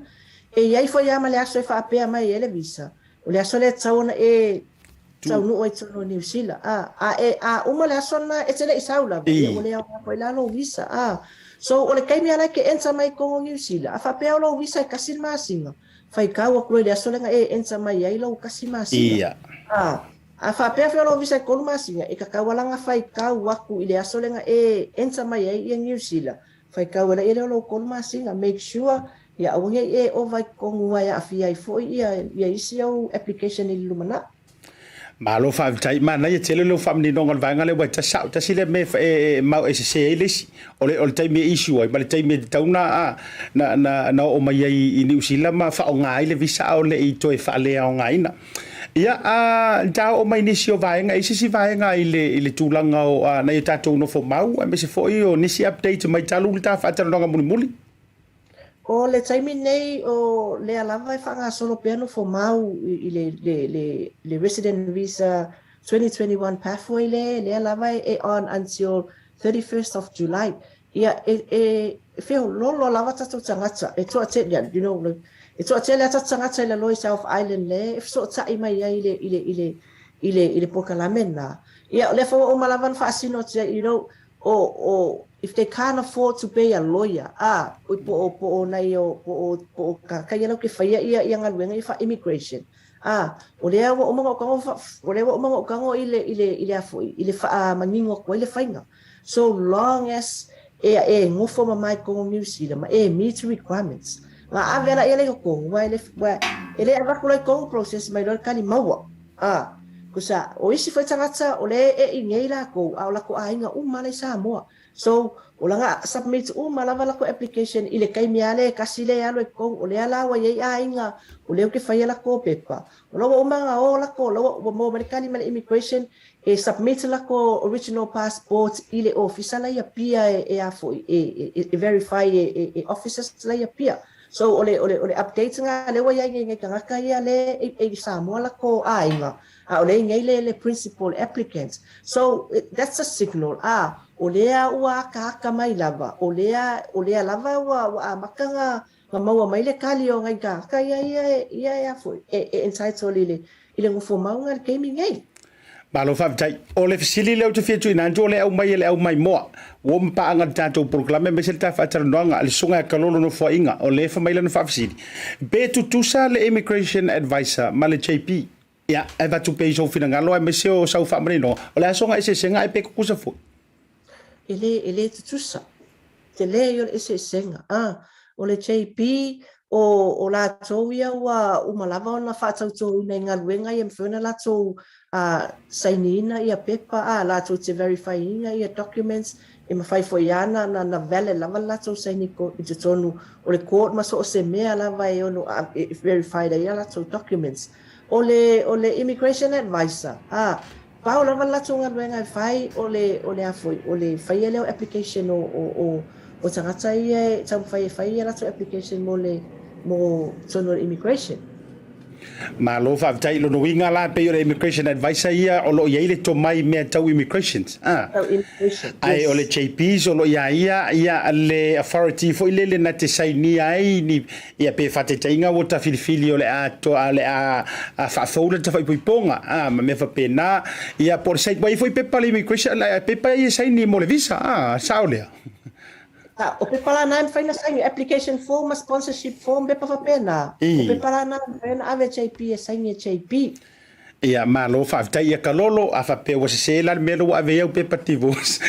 E i ai foi lava ma le aso e faapea mai ai le visa, o le aso lea e tatau ona e taunuu ai i totonu o Niu Sila. A, a e, a uma le aso lena e te le i sau lava, ia ua le aoga foi la lou visa. A, so o le taimi lava la e te enter mai i totonu o Niu Sila, a faapea o lou visa e tasi le masina, faitau atu loa i le aso lea na e enter mai ai lou tasi masina. A, a faapea foi o lou visa e 3 masina, e tatau lava la ona faitau atu i le aso lea na e enter mai ai ia Niu Sila, faitau ai laia lea o lou 3 masina, make sure ia aua ne i e ova i totonu aua e aafia ai foi ia ia isi au application i le lumanai. Malo faafetai. Manaia tele lou faamaninoga o le vaega lea ua e tasi sao. Tasi lea mea e, e, mau e sese ai le isi. O le, o le taimi e issue ai ma le taimi e tatau na, na, na, na oo mai ai i Niu Sila ma faaaoga ai le visa a o le i toe faaleaogaina. Ia, a, ta oo mai nisi o vaega, e i ai se isi vaega i le, i le tulaga o a, nai o tatou nofo mau, aemaise foi o nisi update mai talu le ta faatalanoaga mulimuli? O le taimi nei o lea lava e faagasolo pea nofo mau i le, le, le, le resident visa 2021 pathway le, lea lava e on until 31st of July. Ia, e, e, e feololo lava tatou tagata, e toatele, yeah, you know, like, e toatele a tatou tagata i lalo i South Island le, e fesootai mai ai i le, i le, i le, i le, i le polokalame lena. Ia, o lea foi ua uma lava ona faasino atu ai, you know, o, o, if they can't afford to pay a lawyer, a, po o, po o nai o, po o, po o tagata ia lau ke faia ia, ia galuega ia faa-immigration, a, o lea ua uma ona ou tago, o lea ua uma ona ou tago i le, i le, i le a foi, i le faamanino atu ai le faiga. So long as e, e nofo mama i totonu o Niu Sila ma e meet requirements, na ave ala ia le i totonu, aua e le, aua e le avatu loa i totonu process mai loa le tali maua. A, kusa, o isi foi tagata o lea e i nei lakou, a o lakou aiga uma la i Samoa. So, o laga submit uma lava lakou application i le taimi lava lea e tasi lea e alu ai i totonu, o lea la ua i ai aiga o lea ou te faia lakou pepa. O la ua uma ona o lakou, o la ua maua mai le tali mai le immigration e submit lakou original passport i le ofisa la i Apia e, e a foi, e, e, e verify e, e, e officers la i Apia. So o le o le o le updates na lea ua i ai nei i nai tagata ia lea e e i Samoa latou aiga, a o lea e i nei le le principal applicant. So that's a signal, a o lea ua akaaka mai lava, o lea o lea lava ua ua amata na na maua mai le tali o nai tagata ia ia ia e a foi e e entitled i le i le nofomauga i le taimi nei. Malo faafetai. O le fesili lea ou te fia tuuina atu o le aumai e le aumaimoa. Ua oo ma paaga i le tatou polokalame aemaise le ta faatalanoaga a le Susuga ia Kalolo Nofoaiga o lea e fai mai lana faafesili, pe tutusa le Immigration Advisor ma le JP? Ia, e avatu pea i sou finagalo aemaise o sau faamaninoga, o le a sona eseesega ae pe tutusa foi? E le, e le tutusa. Tele ia o le eseesega. A, o le JP, o, o latou ia ua uma lava ona faatautoina i galuega ia e mafai ona latou a, sainiina ia pepa, a, latou te verify ina ia documents, e mafai foi lava na, na, na valid lava le latou saini i totonu o le court ma so o se mea lava e ono e verified ai a latou documents. O le, o le immigration advisor, a, Pau lava le latou galuega e fai o le, o le a foi, o le faia lea o application o, o, o, o tagata ia e taumafai e fai a latou application mo le, mo totonu o le immigration. Malo faafetai. Lona uiga la pei o le immigration advisor ia o lo o i ai le tomai i mea tau immigrations, a? Tau immigration, Ae o le yes. JPs o lo o ia ia ia le authority foi lele na te sainia ai ni Ia pe faataitaiga ua ta filifili o le a o le a faafou le ta faaipoipoga a ma mea faapena ia po o le saini ua i ai foi pepa a le immigration pepa ia e saini mo le visa a sao lea. A, o pepa la na e mafai ona saini, application form ma sponsorship form pepa faapena. O pepa la na e mafai ona ave e JP e saini e JP. Ia, malo faafetai ia Kalolo, a faapea ua sese la le mea lea ua ave ai au pepa divorce,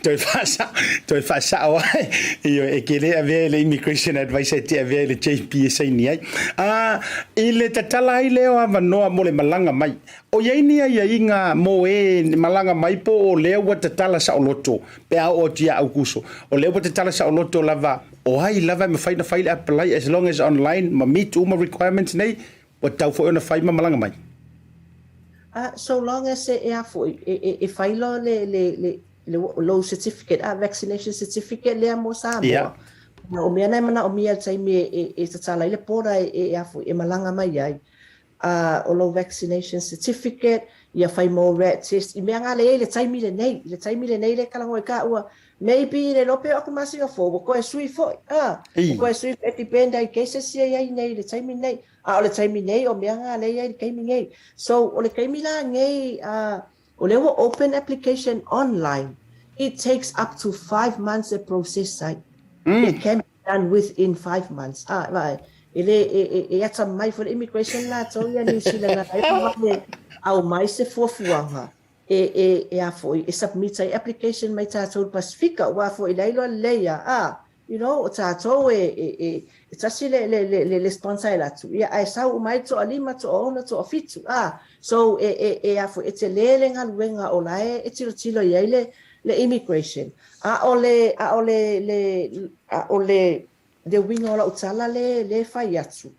toe faasao, toe faasao ai. Ioe, e te le avea i le immigration advisor, e te avea i le JP e saini ai. A, i le tatala ai lea o avanoa mo le malaga mai, o i ai ni aiaiga mo e malaga mai po o lea ua tatala saoloto pe a oo atu ia Aukuso? O lea ua tatala saoloto lava, o ai lava e mafai ona fai le apply as long as online ma meet uma requirements nei? Ua tatau foi ona fai ma malaga mai. A, so long as e, e a foi, e, e, e fai loa le, le, le, le lou certificate, a, vaccination certificate lea mo Samoa. Yeah. O mea na e manaomia i le taimi e, e, e tatala ai le border e, e, e a foi, e malaga mai ai. A, o lou vaccination certificate, ia fai mo rat test, i mea nga le i ai le taimi lenei, i le taimi lenei le kalagoa i ka ua, maybe le iloa pe o aku masina fou, ua koe sui foi, a, ua koe sui, e depend ai cases ia i ai nei i le taimi lenei. A o le taimi nei, o mea nga lea i ai i le taimi nei. So, o le taimi la nei, uh, o lea ua open application online. It takes up to 5 months e process ai. It can be done within 5 months. Ah, vaai, e le, e, e, e atamai foi le immigration latou ia New Zealand na e vave aumai se fuafuaga e, e, e a foi, e submit ai application mai tatou i le Pasifika, aua foi la iloa lelei a, ah, You know, o tatou e, e, e, e tasi le, le, le, le, le sponsor e latu, ia, ae sau uma ai toalima, toaono, toafitu, a. So, e, e, e a foi, e tele le galuega o la e, e tilotilo i ai le, le immigration. A o le, a o le, le, a o le, le uiga o lau tala le, le fai atu,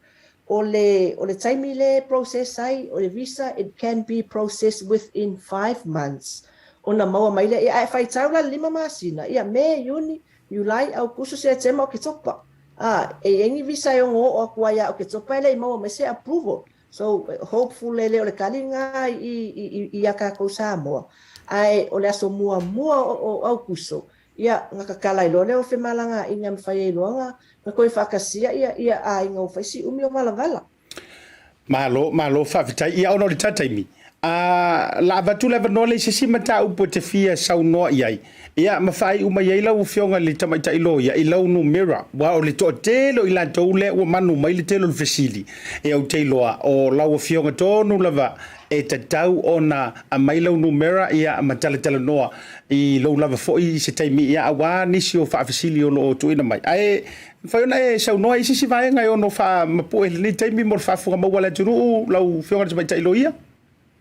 o le, o le taimi le process ai, o le visa, it can be processed within 5 months. Ona maua mai lea, ia, ae faitau la le lima masina, ia, Me, Iuni, Iulai, Aukuso, Setema, Oketopa. A, e i ai ni visa e ono oo atu ai ia Oketopa e le i maua mai se approval. So, hopeful e le o le kali lena i, i, i, iā tatou Samoa. Ae o le aso muamua o, o Aukuso, ia, na tatala ai loa lea o femalagaaiga e mafai ai loa ona, ona toe faatasia ia, ia aiga ua fai si umi o valavala. Malo, malo faafetai. Ia ona o le ta taimi, a la avatu le avanoa lea i se isi mataupu e te fia saunoa i ai, ia ma faaiu mai ai lau Afioga i le Tamaitai Loia i lau numera, aua o le toatele o i latou lea ua manu mai le tele o le fesili, ia ou te iloa o lau Afioga tonu lava e tatau ona aumai lau numera ia ma talatalanoa i lou lava foi i se taimi, ia aua nisi o faafesili o lo o tuuina mai. Ae Mafai ona e saunoa i se isi vaega e ono faamapue i lenei taimi mo le faafofoga maua a le atunuu, lau Afioga i le Tamaitai Loia?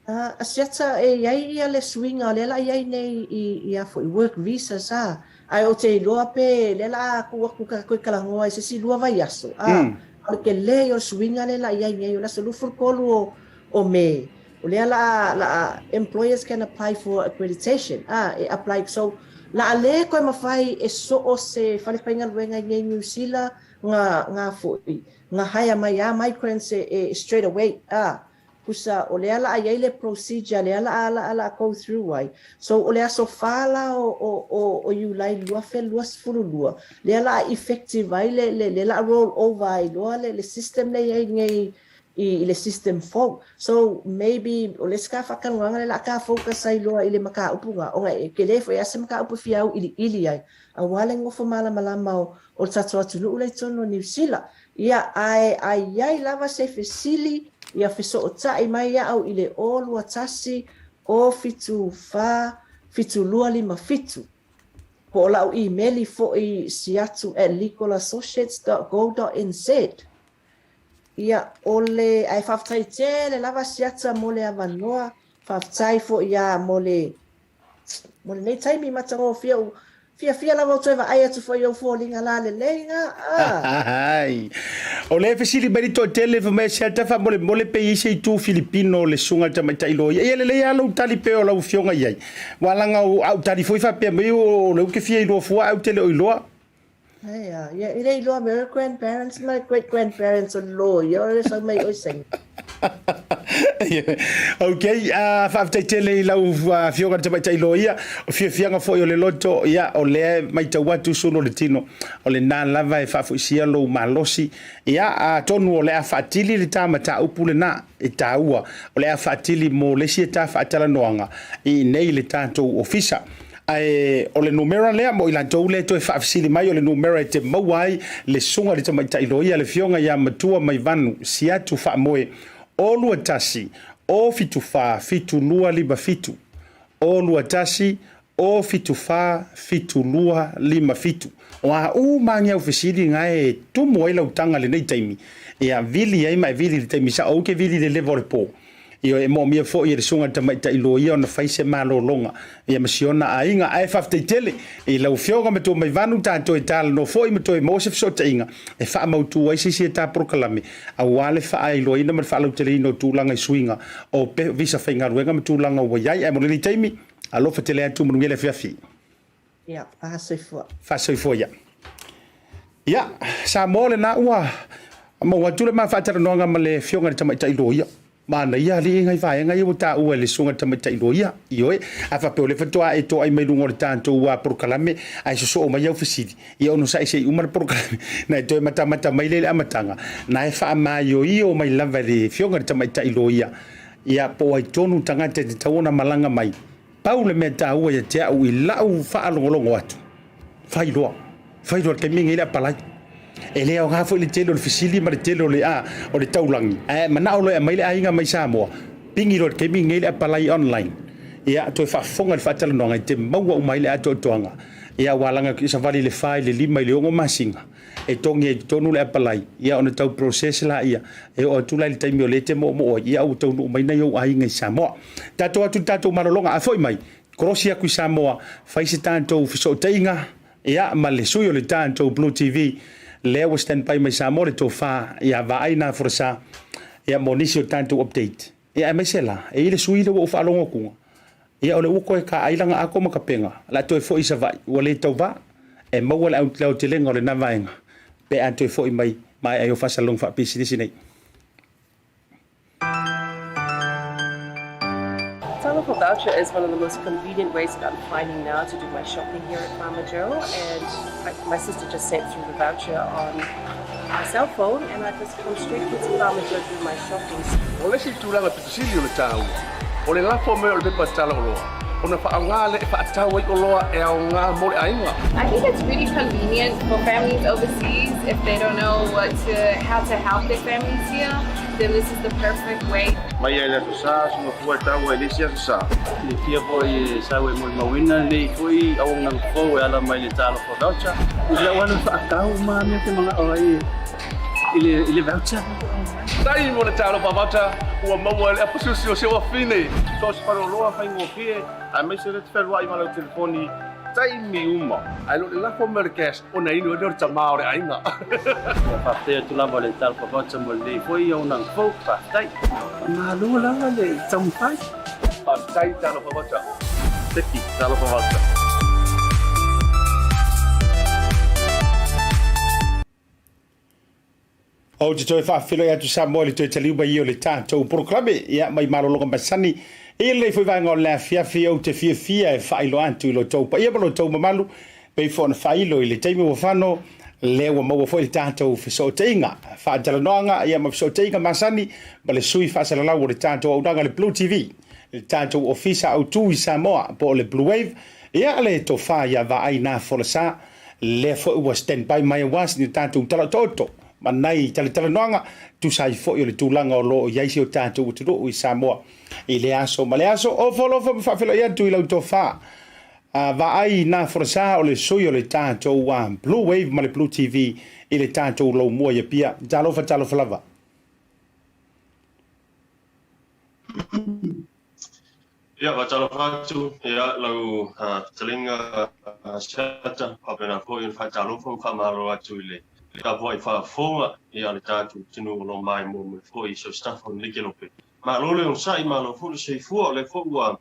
Asiata, e i ai ia le suiga o lea la i ai nei i ia foi work visas a, ae ou te iloa pe lea la a tuu atu ka toe talanoa i se isi lua vaiaso a, a o le tele ia o le suiga lea la i ai nei o le aso 23 o o Me, O lea la a, la a, employers can apply for accreditation, a, e apply, so, la a le toe mafai e so o se fale faigaluega i nei Niu Sila nga nga foi nga hire mai a migrants e, e straight away a Pusa o lea la a iai le procedure lea la a la a la go through ai. So o le aso fa la o o o o Iulai 2022 lea la a effective ai le le lea la a roll over ai loa le le system lea iai nei i i le system fou. So maybe o le isi ka faatalanoaga lea la a ka focus ai loa i le mataupu na ona e tele foi a se mataupu e fia auiliili ai aua le nofo malamalama o o le tatou atunuu lea i totonu o Niu Sila. Ia, ae a i ai lava se fesili, ia fesootai mai au i le 0 21 0 7 4 7257. Po o lau imeli foi siatu@legalassociates.go.nz. Ia, o le, ae faafetai tele lava Siata mo le avanoa, faafetai foi ia mo le Mo lenei taimi matagofie u fiafia lava ou toe vaai atu foi i ou foliga lalelei ga a. O lea e fesili mai le toatele fai mai se ata faamolemole pe i ai se itu Filipino o le susuga i le tamaitai loia. Ia lelei lava lou tali pea o lau afioga i ai. Ua laga a ou tali foi faapea mai o lea ou te fia iloa fua ae ou te le o iloa. Ae a, ia e le iloa mai o grandparents ma great grandparents o le loia o le sau mai oi saini. Ok, faafetai tele i lau afioga i le tamaitai loia, o fiafiaga foi o le loto, ia o lea e matau atu sulu o le tino, o lena lava e faafoisia lou malosi, ia atonu o le a faatili le ta mataupu lena e taua, o le a faatili mo le isi ta faatalanoaga i inei i le tatou ofisa. Ae o le numera lea mo i latou lea e toe faafesili mai, o le numera e te maua ai le susuga i le tamaitai loia, le Afioga ia Matua Maivanu Siatu Faamoe, 0 21 0 7 4 7 2 5 7, 0 21 0 7 4 7 2 5 7. O a uma lava ni au fesili na e tumu ai lau taga i lenei taimi, ia vili ai ma e vili i le taimi sao, aua e te vili i le leva o le po. Ioe, e moomia foi e le susuga i le tamaitai loia ona fai se malologa ia ma si ona aiga. Ae faafetai tele i lau Afioga Matua Maivanu, tatou e talanoa foi ma toe maua se fesootaiga e faamautu ai se isi ta polokalame aua le faailoaina ma le faalauteleina o tulaga i suiga o visa faigaluega ma tulaga ua i ai. Ae mo lenei taimi, alofa tele atu, manuia le afiafi. Ia, faasoifua. Faasoifua ia. Ia, Samoa lena ua maua atu le ma faatalanoaga ma le Afioga i le Tamaitai Loia. Manaia alii nai vaega ia ua taua e le Susuga i le Tamaitai Loia. Ioe, a faapea o lea faatoa e toai mai luga o le tatou polokalame ae sosoo mai au fesili, ia onosai se i uma le polokalame na e toe matamata mai lea i le amataga, na e faamaioio mai lava e le Afioga i le Tamaitai Loia, ia po o ai tonu tagata e tatau ona malaga mai. Pau le mea taua ia te au i lau faalogologo atu, fai loa, fai loa i le taimi lenei le apalai. E le aoga foi le tele o le fesili ma le tele o le, a, o le taulagi, ae manao loa e aumai le aiga mai Samoa, pigi loa i le taimi lenei le apalai online. Ia, toe faafofoga i le faatalanoaga e te maua uma ai le atoatoaga. Ia, aua leaga e savali i le fa i le lima i le ono masina, e togi ai i totonu le apalai, ia ona tau process laia, e oo atu la i le taimi o lea e te moomoo ai, ia ua taunuu mai nai ou aiga i Samoa. Tatou atu i le tatou malologa, a foi mai, kolosi atu i Samoa, fai se tatou fesootaiga, ia, ma le sui o le tatou Blue TV, lea ua stand by mai Samoa le tofa ia Vaai Naforasa, ia, mo nisi o tatou update. Ia, aemaise la, e i ai le sui lea ua ou faalogo atuga, ia, o lea ua toe taai lana ato ma tapena, o le a toe foi i Savaii, ua le tauva, e maua le aotelega o lena vaega, pe a toe foi mai maea ai o faasalalauga faapisinisi nei. Talofa Voucher is one of the most convenient ways that I'm finding now to do my shopping here at Farmer Joe. And I, my sister just sent through the voucher on my cell phone, and I just come straight here to Farmer Joe to do my shopping. O le isi tulaga pito sili o le taua, o le lafo mai o le pepa tala oloa, ona faaaoga lea e faatau ai oloa e aoga mo le aiga. I think it's really convenient for families overseas if they don't know what to how to help their families here, then this is the perfect way. Mai lava i le Aso Sa, soona fua e taua i le isi Aso Sa. Silafia foi e sau e molimauina lenei foi auaunaga fou e ala mai le Talofa Voucher. I lau alu faatau ma mea te manao ai i le i le voucher. Taimi mo le Talofa Voucher ua maua e le apasusi o si ou afine. So o se faleoloa faigofie aemaise le te fealuai ma lau telefoni taimi uma. Ae le o le lafo mai o le cash ona inu ai lea o le tama o le aiga. Ia faafetai atu lava le Talofa Voucher mo lenei foi auaunaga fou. Faafetai. Faamalo lava le taumafai. Faafetai Talofa Voucher. Teki Talofa Voucher. Ou te toe faafeiloai atu Samoa i le toe taliu mai ia o le tatou polokalame, ia, mai malologa masani i lenei foi vaega o le afiafi. Ou te fiafia e faailoa atu i lo outou paia ma lo outou mamalu, pei foi ona faailo i le taimi ua fano, lea ua maua foi le tatou fesootaiga faatalanoaga, ia, ma fesootaiga masani ma le sui faasalalau o le tatou auaunaga le Blue TV, le tatou ofisa autu i Samoa po o le Blue Wave, ia, le tofa ia Vaai Na Folasa, lea foi ua stand by mai aua si o tatou talaotooto ma nai talatalanoaga tusa ai foi o le tulaga o lo o i ai si o tatou atunuu i Samoa i lea aso ma le aso. Ofo alofa ma faafeiloai atu i lau tofa a Vaai Na Folasa, o le sui o le tatou Blue Wave ma le Blue TV i le tatou Laumua i Apia. Talofa, talofa lava. Ia, faatalofa atu, ia, lau fetalaiga Asiata, faapena foi ona faatalofa ma faamalo atu i le tapuai faafofoga ia a le tatou atunuu o lo o maimoa mai foi i so o se tafa o lenei kelope. Malo le onosai, malo foi le soifua, o lea foi ua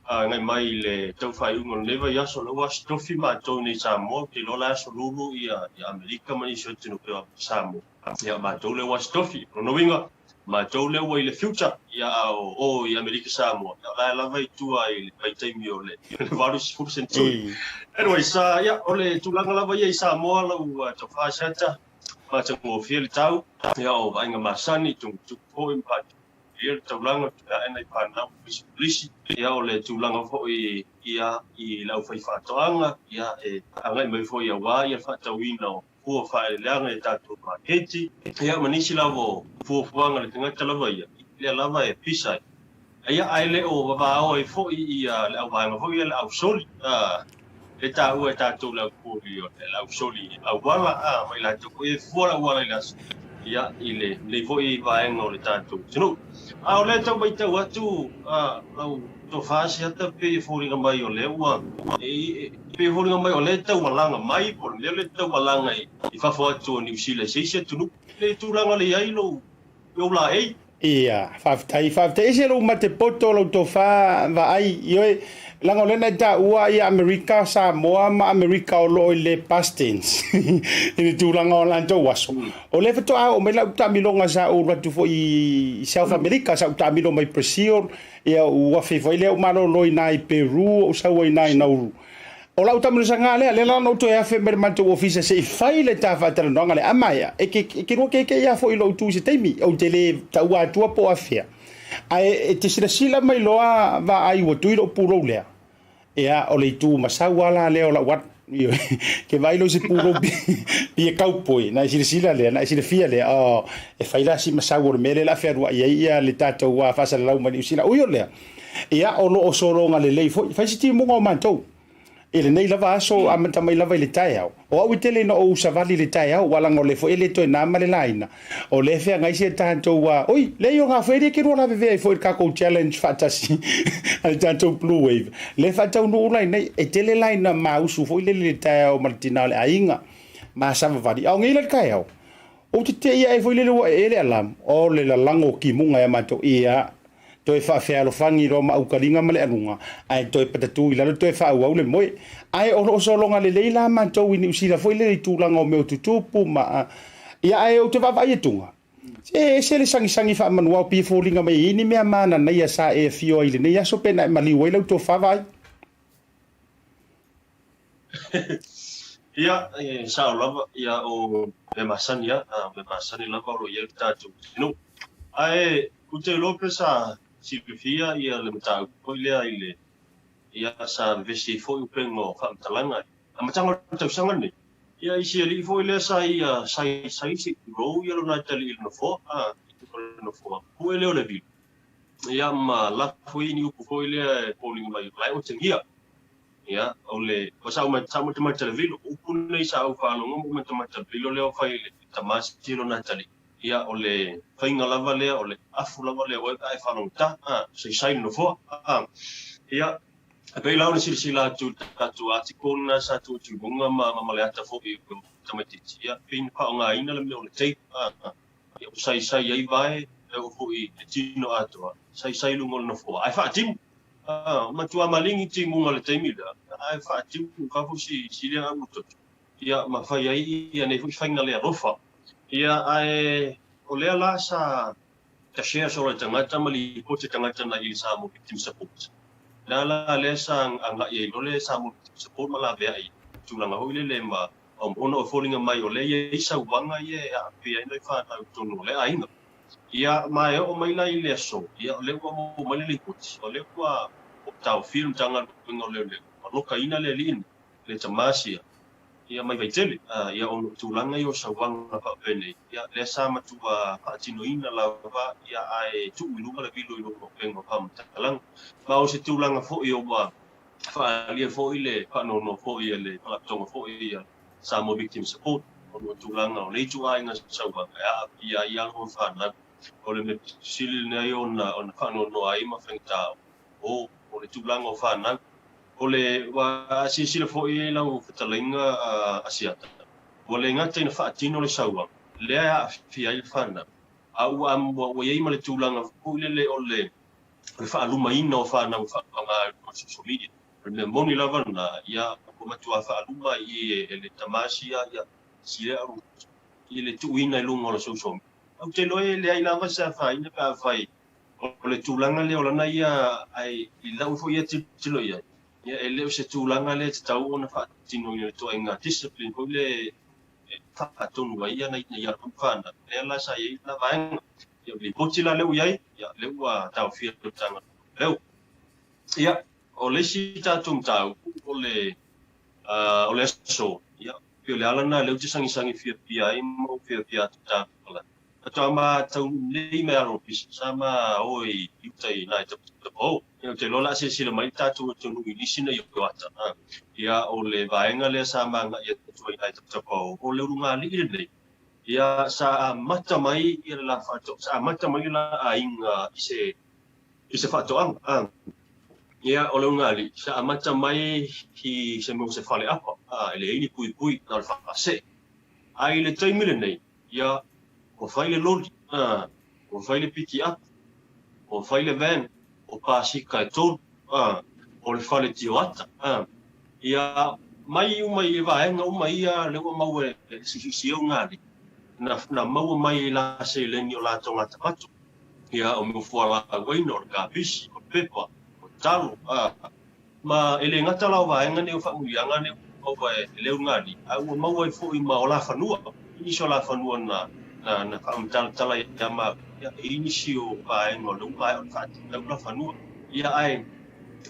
agai mai i le tau faaiuga o lenei vaiaso, o lea ua aso tofi matou nei i Samoa, ou te iloa o la e aso lulu ia Amerika ma nisi o atunuu pei o Samoa. Ia, matou lea ua aso tofi. O lona uiga, matou lea ua i le future, ia, a o o i Amerika Samoa, ia, o la e lava i tua i le vaitaimi o le 80 century. Anyways, ia, o le tulaga lava ia i Samoa, lau tofa Santa, matagofie le tau, ia, o vaaiga masani, tugatugu foi ma faatumulia le taulaga, toe ae nai fanau ma polisi, ia, o le tulaga foi ia i le aufaifaatoaga, ia, e agai mai foi aua ia le faatauina o fua faaeleeleaga i a tatou maketi, ia ma nisi lava o fuafuaga a le tagata lava ia, i lea lava e pisa ai. Ia, ae le o vavao ai foi ia le auvaega foi ia le ausoli, a, le taua e tatou le aupoli o le ausoli auala, a, ma i latou foi e fua le auala i le aso, ia, i lenei foi vaega o le tatou atunuu. A o lea e tau matau atu, a, lau tofa Asiata pei e foliga mai o lea ua, e, Pei e foliga mai o lea e tau alaga mai po o le mea lea e tau alaga i fafo atu o Niu Sila i se isi atunuu. Le tulaga lea i ai lou lou laei. Ia, faafetai, faafetai. Ese lou mate poto, lou tofa vaai, ioe, leaga o lea na e taua ia Amerika, Samoa ma Amerika o lo o i le past tense i le tulaga o latou aso. O lea faatoa oo mai lau taamiloga sa ou alu atu foi i South America, sa ou taamilo mai Brazil, Ia, ua afe foi lea ou malolo i ina i Peru, ou sau ai ina i Nauru. O lau taamilosaga lea, lea la na ou toe afe mai le matou ofisa se i fai le ta faatalanoaga lea. A maea, e ke, e ke lua keikei lava foi i lou tu i se taimi, ou te le taua atua po o afea. Ae e te silasila mai loa vaai ua tui lou pulou lea. Ia, o le itu masau lava la lea o lau alu. Ioe, ke vaai loa i se pulou pia kaupoi, na e silasila lea, na e silafia lea, oh, e fai la si masau o le mea lea o le a fealuai ai ia le tatou faasalalau mai Niu Sila. Ui o lea, ia, o lo o sologa lelei foi, fai si timuga o matou i lenei lava aso, amata mai lava i le taeao. O au e tele ina ou savali i le taeao, ua laga o lea foi e le toe na ma le laina, o lea e feagai si a tatou, oi, leai o gafoe e le kelua lavevea ai foi i le tatou challenge faatasi a le tatou Blue Wave, lea e faataunuu la inei, e tele la ina mausu foi lele i le taeao ma le tina o le aiga, ma savavali. A o nei la le taeao, ou te te'i ae foi lele ua ee le alarm, o le lalago o timuga ia matou, ia, Toe faafealofani loa ma aukaliga ma le aluga, ae toe patatū i lalo toe faaauau le moe. Ae o lo o sologa lelei la matou i Niu Sila foi lele i tulaga o mea o tutupu ma ia ae ou te vaavaai atuga, se e ese le sagisagi faamanuao pei e foliga mai e i ai ni mea mananaia sa e afio ai i lenei aso pe na e maliu ai lau tofa vaai. Ia, e sao lava, ia, o mea masani lava, o mea masani lava o lo o i ai le tatou atunuu. Ae ou te iloa pe sa silafia ia le mataupu foi lea i le, ia, sa vevesi ai foi upega o faamatalaga i le amataga o le tausaga lenei. Ia, i si alii foi lea sa ia, sa, sa ia se i tulou ia lona atalii i le nofoa, a, i luga o le nofoa, pue lea o le vili. Ia, ma lafo ai ni upu foi lea e foliga mai o la e otegia. Ia, o le, o sa ou sa ou matamata le vilo, o upu nei sa ou faalogo ma ou matamata le vilo lea o fai e le tama si lona atalii. Ia, o le faiga lava lea, o le afu lava lea o oe pe a e faalogotā, a, saisai le nofoa, a. Ia, e pei la ona silasila atu i le tatou article lena sa tuu atu i luga ma, ma Maleata foi o tamaitiiti, ia, pei na faaaogaina le mea o le tape, a, ia, ua saisai ai vae, e oo foi i le tino atoa, saisai i luga o le nofoa, ae faatimu. A, matua maligi timuga i le taimi lea, ae faatimu ka foi si, si lea au toto. Ia, ma fai ai ia nei foi faiga le alofa. Ia, ae O lea la sa ta share solo i tagata ma lipoti a tagata na i le Samoa Victim Support. Lea la lea sa agai ai loa le Samoa Victim Support ma laveai i tulaga foi lele ma ona o foliga mai o lea e i ai sauaga ia e aafia ai nai fanau i totonu o lea aiga. Ia, ma e oo mai la i le aso, ia o lea ua maua mai le lipoti, o lea ua taofia le Matagaluega o Leoleo ma lokaina le alii nei, le tama sia, ia mai Vaitele, ia ona o tulaga ia o sauaga faapenei, ia lea sa matua faatinoina lava, ia ae tuu i luga le vilo i lona upega o faamatalaga. Ma o se tulaga foi ua faaalia foi le faanoanoa foi a le Faalapotopotoga foi ia Samoa Victim Support ona o tulaga o nei ituaiga sauaga e aafia ai alo ma fanau. O le mea pito sili lenei ona faanoanoa ai ma faigata o le tulaga o fanau. O le ua silasila foi i ai lau fetalaiga Asiata, ua le gata ina faatino le sauaga lea e aafia ai le fanau, a ua i ai ma le tulaga foi lele o le faalumaina o fanau e faaaoga i luga o social media. O le mea moni lava lena, ia ua matua faaluma i e le tama sia sia i le tuuina i luga o le social media. Ou te iloa e leai lava se afaina pe afai o le tulaga lea o lana ia ae i lau foi ia tilotilo i ai, ia e le o se tulaga lea e tatau ona faatinoina i le ituaiga discipline foi lea e faatonu ai ia nai alo ma fanau. Lea la sa i ai lena vaega. Ia o le lipoti la lea ua i ai, ia lea ua taofia e le Matagaluega o Leoleo. Ia, o le isi tatou mataupu o le o le aso, ia, pei o le ala lena lea ou te sagisagi fiafia ai ma ou fiafia atu i ta Faatoa ma taunuu nei mai alo o pisa, sa ma o i uta i nai Tapatapao. Ia, ou te iloa o le a silasila mai le tatou atunuu i nisi nei o ata. Ia, o le vaega lea sa ma agai atu ai i nai Tapatapao, o le ulugalii lenei. Ia, sa amata mai ia le la sa amata mai le la aiga i se i se faatoaga. Ia, o le ulugalii, sa amata mai i se mea o se faleapa, e leai ni puipui, na o le faasee. A i le taimi lenei, ia, ua fai le loli, ua fai le pikiapu, ua fai le van, o pasika e tolu, o le fale tioata. Ia, mai uma i vaega uma ia lea ua maua e le siusiusia ulugalii, na maua mai i la seleni o latou gatapato. Ia, o mea o fualaau aina, o le kapisi, o le pepa, o le talo, ma e le gata la o vaega nei o faamanuiaga nei ua maua e le ulugalii, a ua maua ai foi ma o la fanua, i nisi o la fanua na na faamatalatala ia maua, ia, e i nisi o vaega o lea ua maea ona faatau la fanua. Ia, ae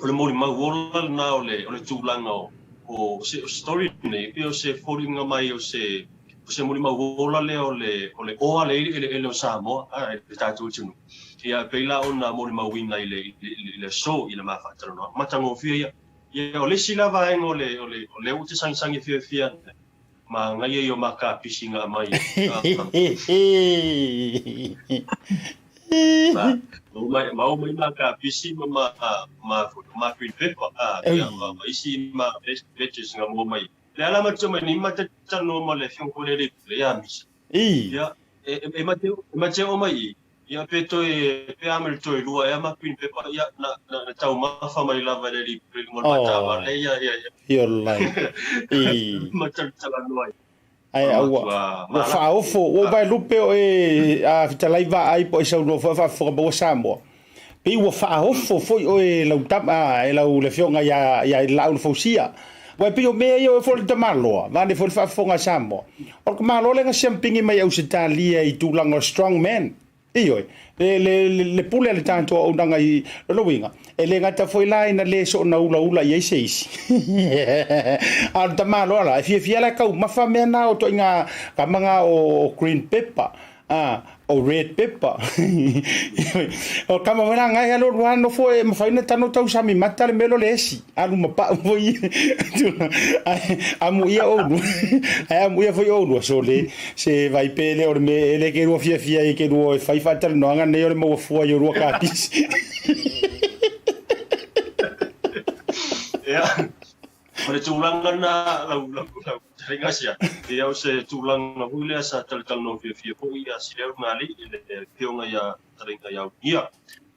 o le molimau ola lena o le o le tulaga o o se story nei, pei o se foliga mai o se o se molimau ola lea o le o le oa lea i le eleele o Samoa, a, le tatou atunuu. Ia, e pei la ona molimauina i le i le aso i le ma faatalanoaga matagofie ia. Ia, o le isi la vaega o le o le o lea ou te sagisagi fiafia ma agaia i o ma kapisi na aumai. Ma o mai ma kapisi ma ma ma ma green pepper, ia, ma isi ma veggies na maua mai. Le ala ma te mai ni ma te talanoa ma le afioga foi le Pule ia Misa. Ia, e ma te e ma te oo mai i, ia pe toe pe a ma le toe lua ea ma green pepper, ia na na taumafa mai lava e le alii pule i luga o le mataavale ia ia ia. Iola. Ma talatalanoa ai. Ae a ua ua faaofo ua vaelupe oe a fetalai vaai po o e saunoa foi a faafofoga maua Samoa. Pei ua faaofo foi oe e lau tama, e lau le afioga ia ia Laau na Fausia. Aua e pei o mea ia o oe foi o le tamaloa, vaeane foi le faafofoga a Samoa. O le tamaloa lea na siampigi mai Ausetalia i tulaga o strong man. Ioe, le, le, le pule a le tatou auaunaga i lona uiga, e le gata foi la ina le soona ulaula i ai se isi. A o le tamaloa la, e fiafia la e taumafa mea na o ituaiga kama na o green pepper, a, o red pepper. O le kama foi la na e alu alu lava nofo e mafai ona tano tausami mata le mea lea o le esi. Alu ma pau foi ae amuia oulua ae amuia foi oulua sole se vai pe le o le mea ele ke lua fiafia ai ke lua e fai faatalanoaga nei o le maua fua i o lua kapisi. Ia, o le tulaga lena lau lau lau fetalaiga Asia, ia o se tulaga foi lea sa talatalanoa fiafia foi ia Silia Ulugalii i le afioga ia fetalaiga ia Aunia,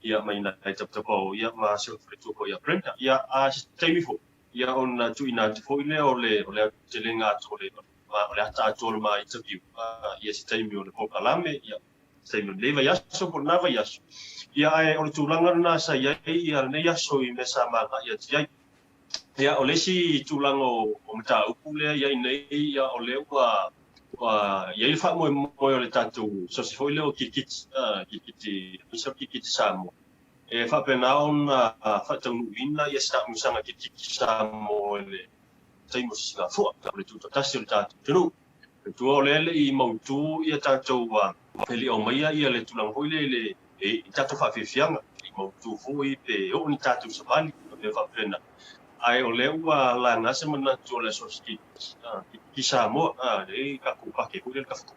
ia ma ina e tapatapao ia ma si ou faletua foi ia Brenda. Ia a se taimi foi, ia ona tuuina atu foi lea o le o le aotelega atu o le o le ata atoa o le ma interview ia se taimi o le polokalame ia. taimi o lenei vaiaso po o lena vaiaso. Ia ae o le tulaga lena sa i ai ia lenei aso i mea sa magai atu ai. Ia o le isi tulaga o mataupu lea i ai nei, ia o lea ua ua i ai le faamoemoe o le tatou sosi foi lea o kirikiti, kirikiti, aemaise o le kirikiti Samoa, e faapena ona faataunuuina ia se taamilosaga kirikiti Samoa i le taimi o Sisigafua, o le tutoatasi o le tatou atunuu. Manatua o lea e le i mautu ia tatou, e le i aumaia ia le tulaga foi lea i le i tatou faafiafiaga, e le i mautu foi pe oo ni tatou savali ma mea faapena. Ae o lea ua laga se manatu o le Aso Ki Samoa, lea tatou pake foi lea le Kafua.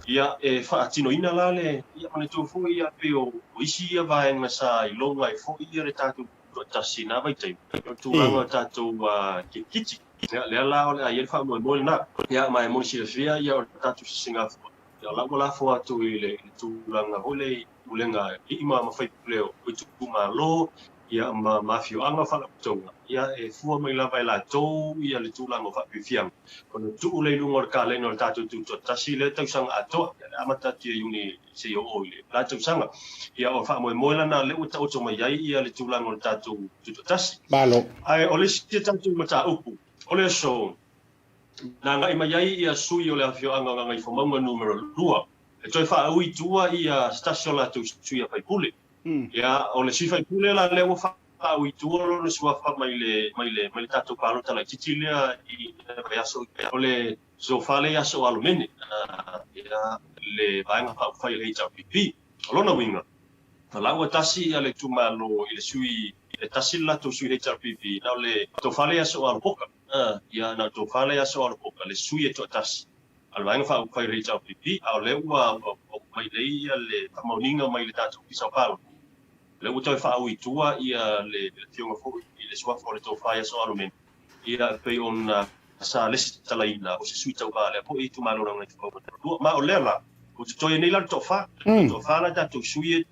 Ia, e faatinoina la le, ia manatua foi ia pei o isi ia vaega sa iloga ai foi ia le tatou toatasi i na vaitaimi, o le tulaga o tatou kirikiti. Ia, lea la o le a i ai le faamoemoe lena. Ia, ma e mo le silafia, ia, o le tatou sisigafua, ia, o la ua lafo atu i le tulaga foi lea i pulega a alii ma faipule o itumalo, ia, ma afioaga ma faalapotopotoga, ia, e fua mai lava e latou ia le tulaga o faafiafiaga, ona tuu lea i luga o le kalena o le tatou tutoatasi i lea tausaga atoa, ia, e amata atu ia Iuni seia oo i le la tausaga. Ia, o le faamoemoe lena lea ua taoto mai ai ia le tulaga o le tatou tutoatasi. Malo. Ae o le isi a tatou mataupu, o le aso na agai mai ai ia sui o le afioaga o Gagaifomauga numera 2, e toe faaui i tua ia se tasi o latou sui a faipule. Ia, o le sui faipule la lea ua faaui i tua lona suafa mai le, mai le, mai le tatou palota laitiiti lea i le vaiaso, o le Zofa le aso Alomene, ia, le Vaega Faaupufai a le HRPP. O lona uiga, na laua tasi ia le itumalo i le sui, e tasi le latou sui HRPP, na o le Tofa le aso Alopoka, ia, na o le Tofa le aso Alopoka, le sui e toatasi a le Vaega Faaupufai a le HRPP, a o lea ua oo mai nei ia le faamaoniga mai le tatou Ofisa o Palota, lea ua toe faaui i tua ia le afioga foi i le suafa o le Tofa i aso Alomene, Ia, e pei ona sa lesitalaina o se sui tauva a lea foi itumalo o Gagaifomauga 2. Ma o lea la, ua totoe nei la le toafa. Toafa la tatou sui e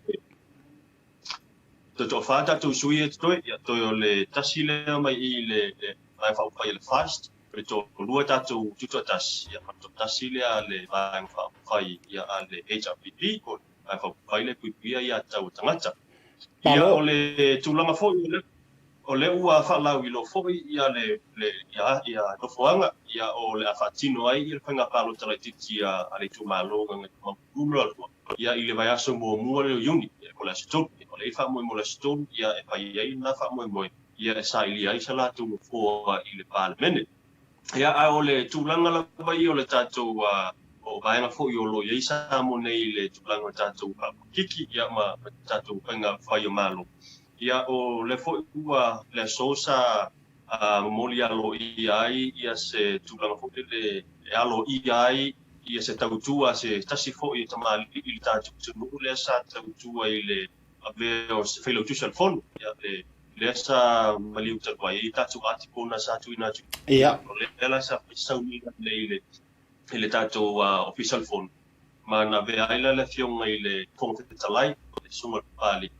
totoe. Toafa tatou sui e totoe. Ia, toe o le tasi lea mai i le Vaega Faaupufai a le FAST, o le toalua tatou tutoatasi, ia, ma le toatasi lea a le Vaega Faaupufai ia a le HRPP, po o le Vaega Faaupufai lea e puipuia aiatatau a tagata. Ia, o le tulaga foi o lea. O lea ua faalauiloa foi ia le ia nofoaga ia o le a faatino ai le faiga palota laitiiti a le itumalo o Gagaifomauga Nu.2 ia i le vaiaso muamua lea o Iuni, po o le aso 3. O lea e faamoemoe le aso 3 ia e fai ai lena faamoemoe ia e sailia ai sa latou nofoa i le Palemene. Ia a o le tulaga lava ia o le tatou o vaega foi o lo o i ai Samoa nei i le tulaga o le tatou faapolokiki ia ma tatou faiga fai o Malo. Ia, o lea foi ua le aso sa momoli aloaia ai ia se tulaga foi lele e aloaia ai ia se tautua a se tasi foi o tamalii i le tatou atunuu lea sa tautua i le avea o se Failautusi o le Fono, ia, le lea sa maliu talu ai ai tatou atipona sa tuuina atu. Ia. O lea la sa fai sauniga lelei i le i le tatou Ofisa o le Fono, ma na avea ai la le Afioga i le Fofoga Fetalai, le Susuga i le Papalii,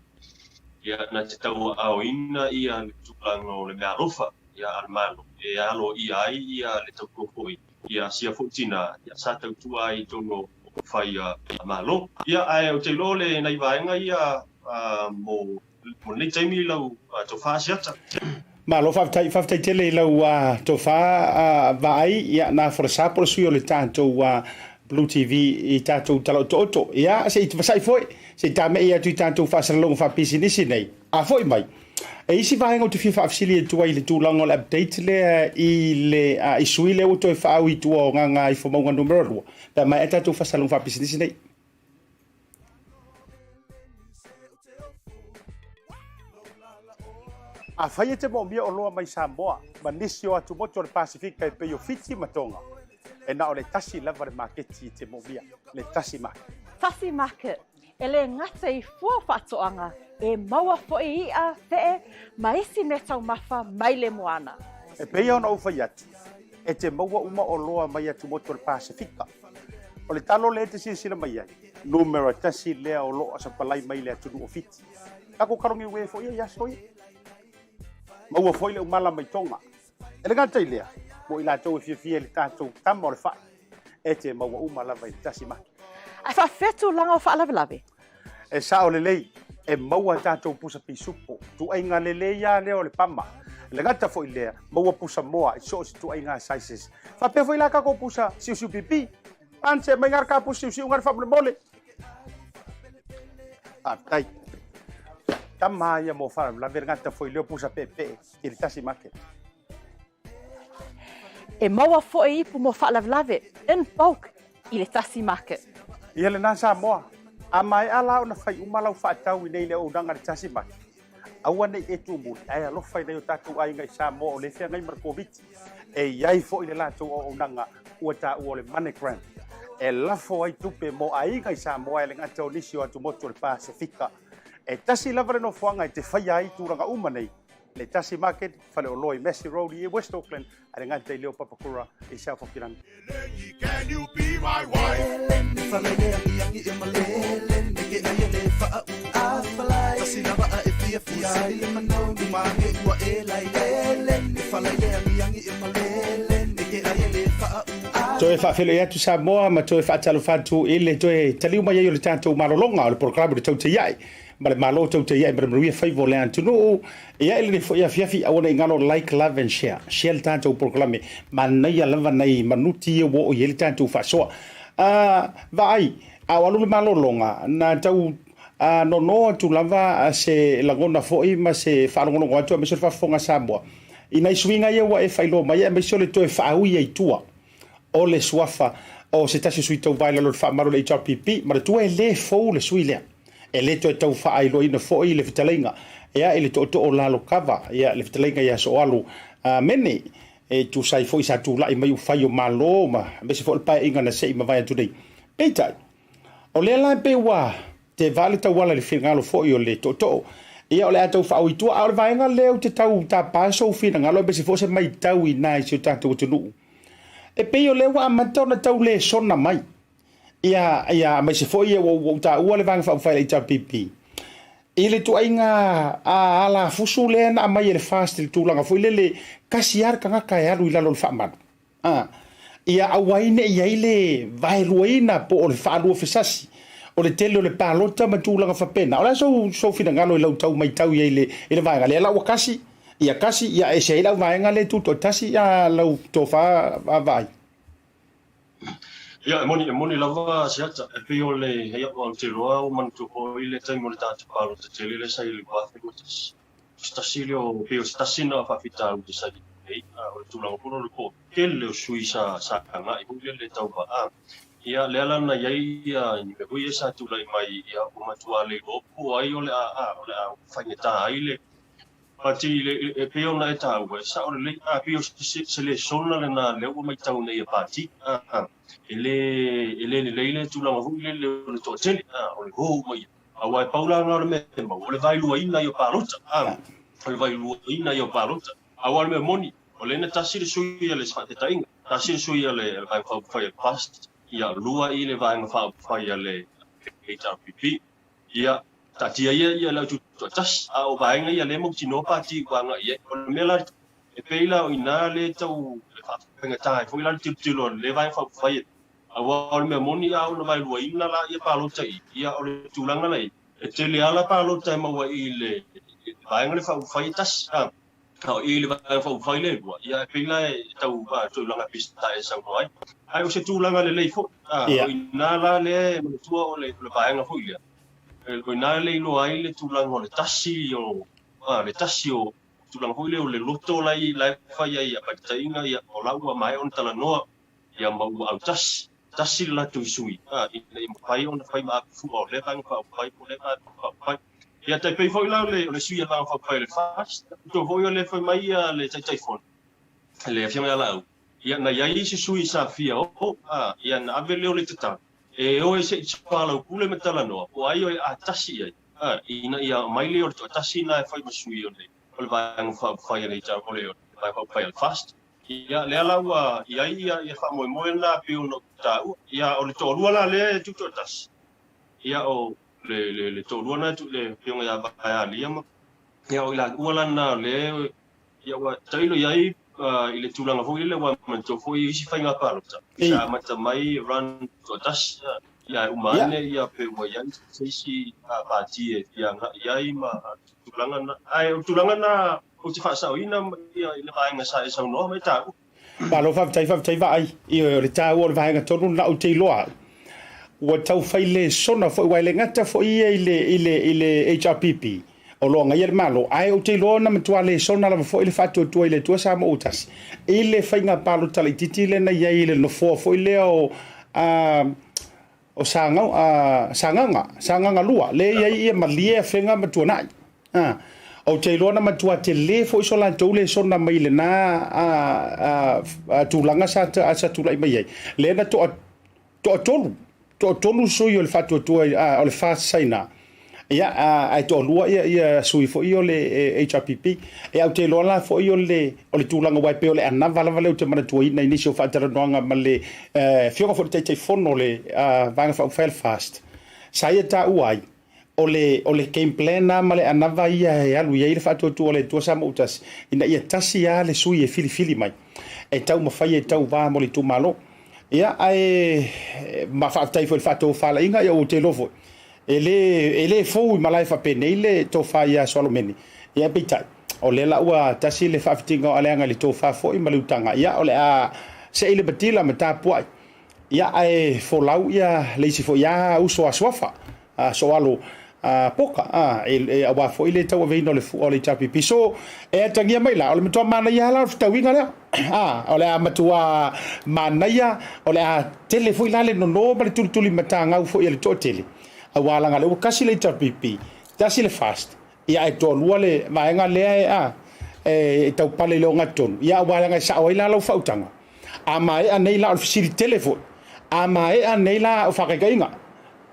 ia, na te tauaaoina ia le tulaga o le meaalofa ia a le Malo e aloaia ai ia le tautua foi ia sia foi tina ia sa tautua ai i totonu o upufai a Malo. Ia, ae ou te iloa o le nai vaega ia mo Mo lenei taimi lau tofa Asiata. Malo faafetai, faafetai tele i lau tofa vaai, ia na folasa po le sui o le tatou Blue TV i tatou tala otooto. Ia se i vasai foi, se i tamei atu i tatou faasalalauga faapisinisi nei. A foi mai, e isi vaega ou te fia faafesili atu ai i le tulaga o le update lea i le i sui lea ua toe faaui i tua o Gagaifomauga numera 2, pe a maea tatou faasalalauga faapisinisi nei. Afai e te moomia oloa mai Samoa ma nisi o atumotu o le Pasefika e pei o Fiti ma Tonga, e na o le tasi lava le maketi e te moomia, le Tasi Market. Tasi Market, e le gata i fua o faatoaga, e maua foi i'a, fe'e, ma isi meataumafa mai le moana. E pei ona ou fai atu, e te maua uma oloa mai atumotu o le Pasefika. O le talo lea e te silasila mai ai, numera tasi lea o lo o sapalai mai le atunuu o Fiti. Tatou talo niue foi ia i aso ia. Maua foi le umala mai Tonga. E le gata i lea, mo i latou e fiafia i le tatou tama o le fai, e te maua uma lava i le tasi maki. Ae faafefea tulaga o faalavelave? E sao lelei, e maua tatou pusa pisupo. Tuaiga lelei lava lea o le pama. E le gata foi lea, maua pusa moa i so o se tuaiga sizes. Faapea foi la tatou pusa siusiu pipi. Anse mai ngara ka pusa siusiu ngara faamolemole. Faafetai. Tama ia mo faalavelave le gata foi lea o pusa peepee i le tasi market. E maua foi ipu mo faalavelave in bulk i le tasi market. Ia lena Samoa, a maea la ona fai uma lau faatau i nei le auaunaga i le tasi market, aua ne i e tuumuli ae alofa i nai o tatou aiga i Samoa o lea e feagai ma le Koviti. E i ai foi le latou auaunaga ua taua o le MoneyGram e lafo ai tupe mo aiga i Samoa e le gata o nisi o atumotu o le Pasefika. E tasi lava le nofoaga e te faia ai tulaga uma nei, le Tasi Market, faleoloa i Massey Road i West Auckland, a le gata i Leo Papakura i South Hokiland. Toe faafeiloai atu Samoa ma toe faatalofa atu i le toe taliu mai ai o le tatou malologa o le polokalame o le Tautai Ae ma le Malo Tautai Ae ma le Manuia Faiva o le Atunuu. Ia i lenei foi afiafi, aua ne i galo like, love and share. Share le tatou polokalame. Manaia lava nai manuti ia ua oo i ai le tatou faasoa. Vaai, a o alu le malologa, na tau nono atu lava se lagona foi ma se faalogologo atu aemaise o le faafofoga a Samoa i nai suiga ia ua e faailoa mai aemaise o le toe faaui ai tua o le suafa o se tasi o sui tauva i lalo o le faamalu o le HRPP. Manatua e le fou le sui lea. E le toe tau faailoaina foi le fetalaiga ia i le tootoo o Lalokava, ia le fetalaiga ia Sooalu Mene, e tusa ai foi sa tulai mai ufai o Malo ma aemaise foi o le paeaiga na se i mavae atu nei. Peitai, o lea la e pei ua teva le tauala i le finagalo foi o le tootoo, ia o le a tau faaui i tua, a o le vaega lea ou te tau tapa sou finagalo aemaise foi o se maitau i ina i si o tatou atunuu. E pei o lea ua amata ona tau lesona mai Ia, ia, aemaise foi ia ua ou taua le Vaega Faaupufai a le HRPP i le ituaiga alafusu lea na aumai e le FAST i le tulaga foi lele, tasi lava le tagata e alu i lalo o le faamalu. A, ia aua ai ne i i ai le vaeluaina po o le faaluafesasi o le tele o le palota ma tulaga faapena. O le a sou, sou finagalo i lau tau maitau i ai i le, i le vaega lea la ua kasi, ia kasi, ia ese ai lau vaega lea e tutoatasi, a lau tofa vaavaai. Ia, e moni, e moni lava Asiata, e pei o le hei au Aotearoa ua manatua foi le taimi o le tatou palota tele lea sa i le 2021. O se tasi lea o, pei o se tasi lena o faafitauli sa i ai nei, a o le tulaga foi lea o le toatele o sui sa, sa agai foi lea i le tauva. Ia, lea la na i ai ia ni mea foi ia sa tulai mai, ia, ua matua le iloa po o ai o le a, a, o le a faigata ai le Pati, e pei ona e taua, e sao lelei, a pei o se lesona lena lea ua matau nei e Pati, a, e le, e le lelei le tulaga foi lele o le toatele, a, o le ho uma ia. Aua e pau la lena o le mea e maua, o le vaeluaina ia o palota, a, o le vaeluaina ia o palota. Aua o le mea moni, o lea na tasi le sui a le faataitaiga, tasi le sui a le Vaega Faaupufai a le FAST, ia lua i le Vaega Faaupufai a le HRPP. Ia, taatia ia ia le aututoatasi, a o vaega ia lea e mautinoa pati ua agai i ai. O le mea la, e pei la o i ina lea e tau faafaigata ai foi la le tilotilo a le Vaega Faaupufai, aua o le mea moni a ona vaeluaina la ia palota i i, ia o le tulaga la i ai, e tele lava la palota e maua i le Vaega lea Faaupufai e tasi, a o i le Vaega Faaupufai lea e lua, ia e pei la e tau tulaga pisa e saunoa ai. Ae o se tulaga lelei foi, a o i ina la lea e manatua o le vaega foi lea, o i ina le iloa ai le tulaga o le tasi o, a, le tasi o tulaga foi lea o le loto la e fai ai a faitaitaiga, ia, o la ua maea ona talanoa, ia, ma ua autasi, tasi le latou sui, a, ina ia mafai ona fai ma apefua o lea Vaega Faaupufai po o lea Vaega Faaupufai. Ia, tai pei foi la o le sui a le Vaega Faaupufai o le FAST, tou foi o lea fai mai le Taitaifono, le Afioga ia Laau, ia, na i ai isi sui sa fia oo, a, ia, na ave lea o le tatalo, e o e se i soalaupule ma talanoa, po o ai o e atasi i ai, a, ina ia aumai lea o le toatasi lena e fai ma sui o le, o le Vaega Faaupufai a le o le Vaega Faaupufai a le FAST. Ia, lea la ua i ai ia, ia faamoemoe lena e pei ona ou taua. Ia, o le toalua la lea e tutoatasi, ia, o le, le, le toalua lena e tu, le Afioga ia Vaealia ma, ia, o i laua la lena o lea Ia ua tailo i ai i le tulaga foi lele aua manatua foi isi faiga palota sa amata mai run toatasi. Ia, e uma ane ia pe ua i ai se isi pati e fia agai ai ma tulaga na. Ae o le tulaga na ou te faasaoina ia i le vaega sa e saunoa mai taua. Malo faafetai, faafetai Vaai. Ioe, o le taua o le vaega tonu lena ou te iloa au ua tau fai lesona foi, aua e le gata foi ia i le, i le, i le HRPP o lo o agaia le Malo, ae ou te iloa na matua lesona lava foi le faatuatua i le Atua Samoa ua tasi i le faiga palota laitiiti lea na i ai i le nofoa foi lea o, a, o Sagau, a, Sagaga, Sagaga 2, lea e i ai ia Malie, Afega ma Tuanai. A, ou te iloa na matua tele foi so latou lesona mai lena a, a, a, tulaga sa, sa tulai mai ai, lea na toa, toatolu, toatolu sui o le faatuatua, a, o le FAST Saina, ia, a, ae toalua ia, ia sui foi o le HRPP. E ou te iloa la foi o le, o le tulaga aua e pei o le anava lava lea ou te manatuaina i nisi o faatalanoaga ma le Afioga foi i le Taitaifono o le Vaega Faaupufai a le FAST, sa ia taua ai, O le, o le game plan lava ma le anava ia e alu i ai le faatuatua o le Atua Samoa-tasi, ina ia tasi lava le sui e filifili mai e taumafai e tauva mo le itumalo. Ia, ae, ma faafetai foi i le faatofalaiga, ia ou te iloa foi, e le, e le fou i malae faapenei le tofa ia Soalomene. Ia, peitai, o lea la ua tasi le faafitiga o Aleaga i le tofa foi ma le utaga, ia, o le a sei le matila ma tapuai. Ia, ae folau ia le isi foi a uso a Suafa, a Soalo a Poka, a, e, e, aua foi le tauaveina o le fua o le HRPP. So, e atagia mai la, o le matua manaia lava la o le fetauiga lea. A, o le a matua manaia, o le a tele foi la le nono ma le tulituli matagau foi a le toatele, aua leaga o lea ua tasi le HRPP, tasi le FAST, Ia ae toalua le vaega lea e a e taupale i le ogatotonu, ia aua leaga e sao ai la lau faautaga. A maea nei la, o le fesili tele foi, a maea nei la o faakaitaiga,